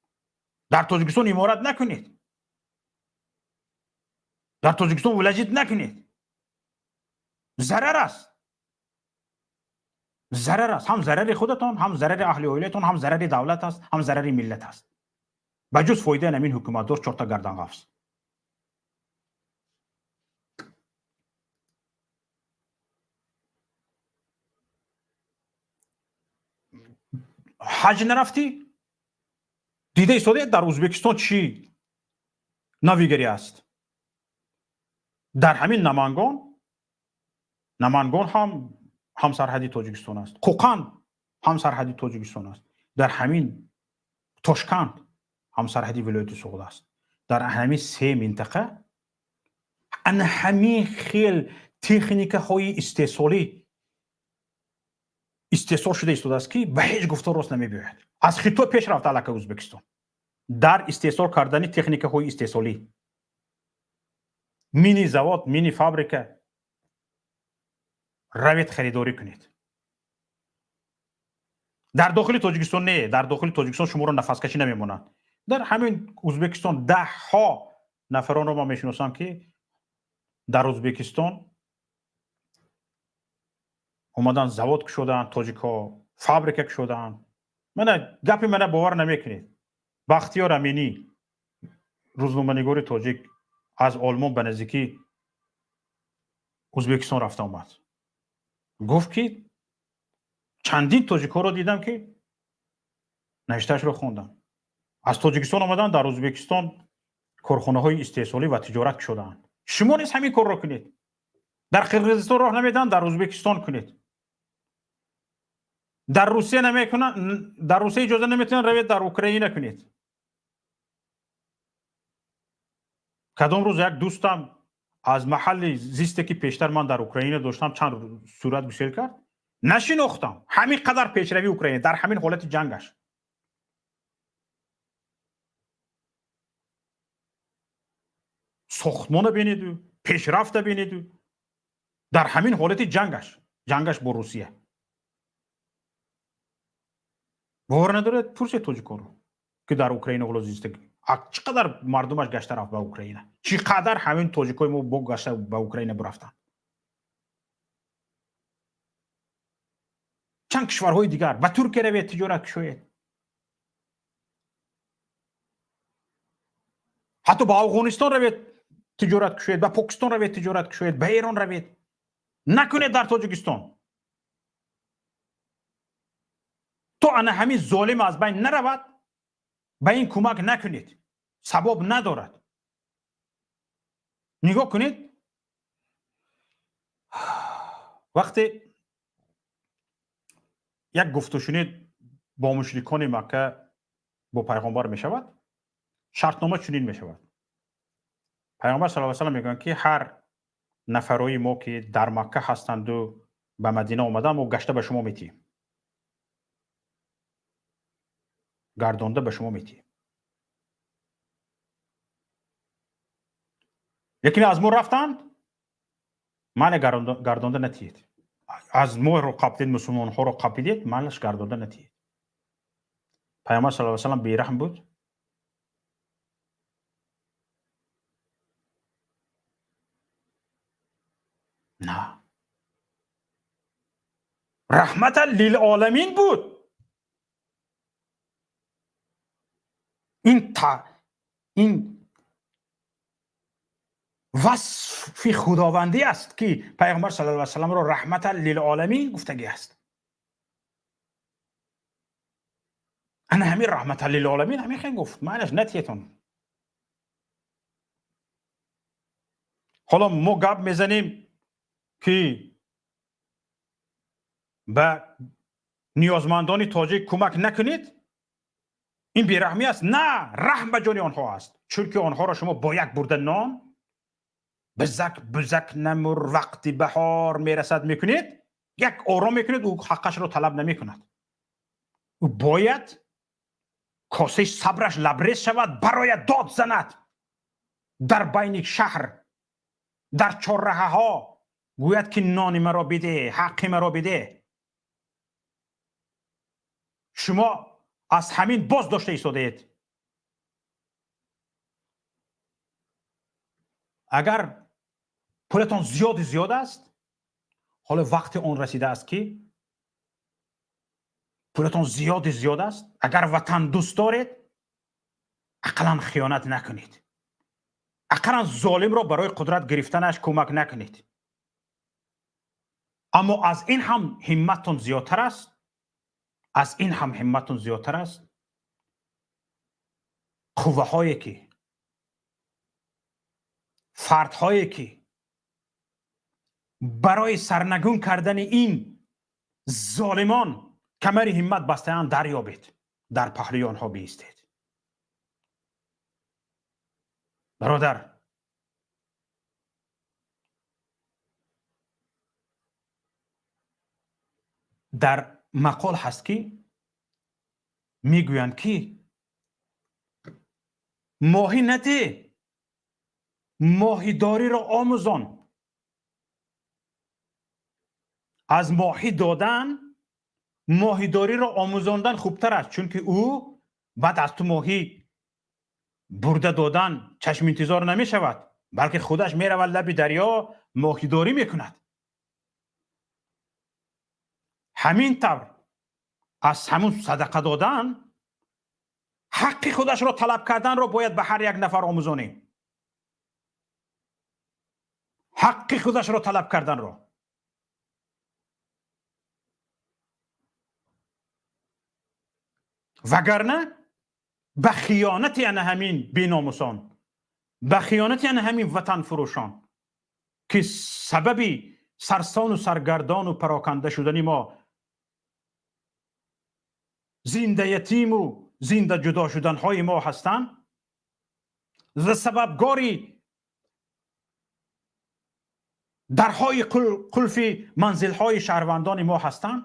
дар Тоҷикистон иморат накунед, дар Тоҷикистон вложить накунед. Зарар аст, зарар аст. Ҳам зарари худатон, ҳам зарари аҳли оилатон, ҳам зарари давлат аст, ҳам зарари миллат аст, ба ҷуз фоидаи ҳамин ҳукуматдор чорта гарданғафс. Ҳаҷ нарафтӣ, дида истодаед, дар Ӯзбекистон чӣ навигарӣ аст. Дар ҳамин Намангон, Намангон ҳам ҳамсарҳади Тоҷикистон аст, Қӯқанд ҳамсарҳади Тоҷикистон аст, дар ҳамин Тошканд ҳамсарҳади вилояти Суғд аст. Дар ҳамин се минтақа ана ҳамин хел техникаҳои истеҳсолӣ истеҳсол шуда истодааст, ки ба ҳеҷ гуфтор рост намебиёяд. Аз Хитой пеш рафта аллакай Ӯзбекистон дар истеҳсол кардани техникаҳои истеҳсолӣ. Мини завод, мини фабрика, равед, харидорӣ кунед. Дар дохили Тоҷикистон не, дар дохили Тоҷикистон шуморо нафаскашӣ намемонад. Дар ҳамин Ӯзбекистон даҳҳо нафаронро ман мешиносам, ки дар Ӯзбекистон омадан, завод кушодаанд, тоҷикҳо фабрика кушодаанд. Мана, гапи мана бовар намекунед. Бахтиёр Аминӣ, рӯзноманигори тоҷик, аз Олмон ба наздикӣ Ӯзбекистон рафта омад. Гуфт, ки чандин тоҷикҳоро дидам, ки навиштаашро хондам, аз Тоҷикистон омаданд, дар Ӯзбекистон корхонаҳои истеҳсолӣ ва тиҷорат кушодаанд. Шумо низ ҳамин корро кунед. Дар Қирғизистон роҳ намедиҳанд, дар Ӯзбекистон кунед. Дар Русия намекунанд, дар Русия иҷоза наметиҳанд, равед, дар Украина кунед. Кадом рӯз як дӯстам аз маҳалли зисте, ки пештар ман дар Украина доштам, чанд сурат гусел кард, нашинохтам. Ҳамин қадар пешравии Украина дар ҳамин ҳолати ҷангаш. Сохтмона бинеду, пешрафта бинеду, дар ҳамин ҳолати ҷангаш, ҷангаш бо Русия. Бовар надоред, пурсед тоҷиконро, ки дар Украина ҳоло зиста. Чӣ қадар мардумаш гашта рафт ба Украина, чӣ қадар ҳамин тоҷикои мо бо гашта ба Украина бурафтанд, чанд кишварҳои дигар, ба Туркия равед, тиҷорат кушоед, ҳатто ба Афғонистон равед, тиҷорат кушоед, ба Покистон равед, тиҷорат кушоед, ба Эрон равед. Накунед дар Тоҷикистон. То ана ҳамин золим аз байн наравад, ба ин кӯмак накунед, савоб надорад. Нигоҳ кунед, вақте як гуфтушунид бо мушрикони Макка бо пайғомбар мешавад, шартнома чунин мешавад. Пайғамбар саллаллоҳу алайҳи васаллам мегӯянд, ки ҳар нафарои мо, ки дар Макка ҳастанду ба Мадина омадан, мо гашта ба шумо метиҳем, гардонда ба шумо метиҳем. Лекин аз мо рафтанд, мане гардонда натиҳед. Аз моро қапидед, мусулмонҳоро қапидед, манаш гардонда натиҳед. Пайғамбар саллаллоҳу алайҳи васаллам бераҳм буд? На, раҳматан лилоламин буд. Ин васфи худовандӣ аст, ки пайғамбар саллаллоҳу алайҳи васалламро раҳматан лилоламин гуфтагӣ аст. Ана ҳамин раҳматан лилоламин ҳамин хел гуфт: маънаш натиятон. Ҳоло мо гап мезанем, ки ба ниёзмандони тоҷик кӯмак накунед, ин бераҳмӣ аст. На, раҳм ба ҷони онҳо аст, чунки онҳоро шумо бо як бурда нон бизак бузак намур, вақти баҳор мерасад мекунед, як ором мекунед, ӯ ҳаққашро талаб намекунад. Ӯ бояд косаи сабраш лабрез шавад, барояд, дод занад дар байни шаҳр, дар чорраҳаҳо, гӯяд, ки нони маро бидеҳ, ҳаққи маро бидеҳ. Шумо аз ҳамин боз дошта истодаед. Агар пулатон зиёди зиёд аст, ҳоло вақти он расидааст, ки пулатон зиёди зиёд аст, агар ватан дӯст доред, ақаллан хиёнат накунед, ақаллан золимро барои қудрат гирифтанаш кӯмак накунед. Аммо аз ин ҳам ҳимматтон зиёдтар аст, аз ин ҳам ҳимматтон зиёдтар аст, қувваҳое ки, фардҳое ки барои сарнагун кардани ин золимон камари ҳиммат бастаанд, дарёбед, дар паҳлӯи онҳо биистед. Бародар, дар мақол ҳаст, ки мегӯянд, ки моҳӣ натӣ, моҳидориро омӯзон. Аз моҳӣ додан моҳидориро омӯзондан хубтар аст, чунки ӯ баъд аз ту моҳӣ бурда додан чашминтизор намешавад, балки худаш меравад лаби дарё, моҳидорӣ мекунад. Ҳамин тавр аз ҳамун садақа додан ҳаққи худашро талаб карданро бояд ба ҳар як нафар омӯзонем, ҳаққи худашро талаб карданро. Вагарна ба хиёнати ана ҳамин беномусон, ба хиёнати ана ҳамин ватанфурӯшон, ки сабаби сарсону саргардону пароканда шудани мо, зинда ятиму зинда ҷудо шуданҳои мо ҳастанд ва сабабгори дарҳои қулфи манзилҳои шаҳрвандони мо ҳастанд,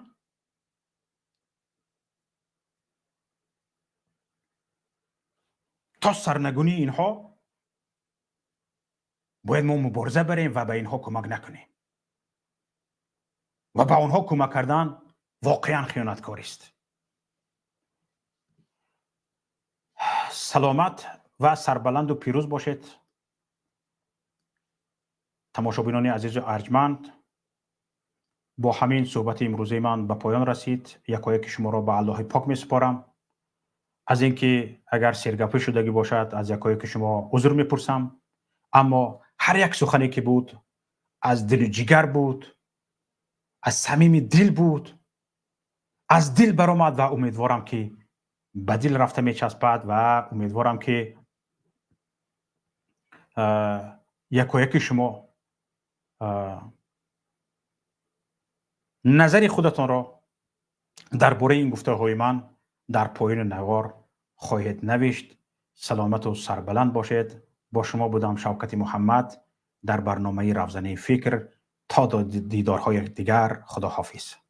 то сарнагунии инҳо бояд мо мубориза барем ва ба инҳо кӯмак накунем. Ва ба онҳо кӯмак кардан воқеан хиёнаткорист. Саломат ва сарбаланду пирӯз бошед, тамошобинони азизу арҷманд. Бо ҳамин суҳбати имрӯзаи ман ба поён расид. Якояки шуморо ба Аллоҳи пок месупорам. Аз ин ки агар сергапӣ шудагӣ бошад, аз якояки шумо узр мепурсам, аммо ҳар як сухане ки буд, аз дилу ҷигар буд, аз самими дил буд. Аз дил баромад ва умедворам, ки ба дил рафта мечаспад, ва умедворам, ки якояки шумо назари худатонро дар бораи ин гуфтаҳои ман дар поёни навор хоҳед навишт. Саломату сарбаланд бошед. Бо шумо будам Шавкати Муҳаммад дар барномаи «Равзанаи фикр». То дидорҳои дигар, худоҳофиз.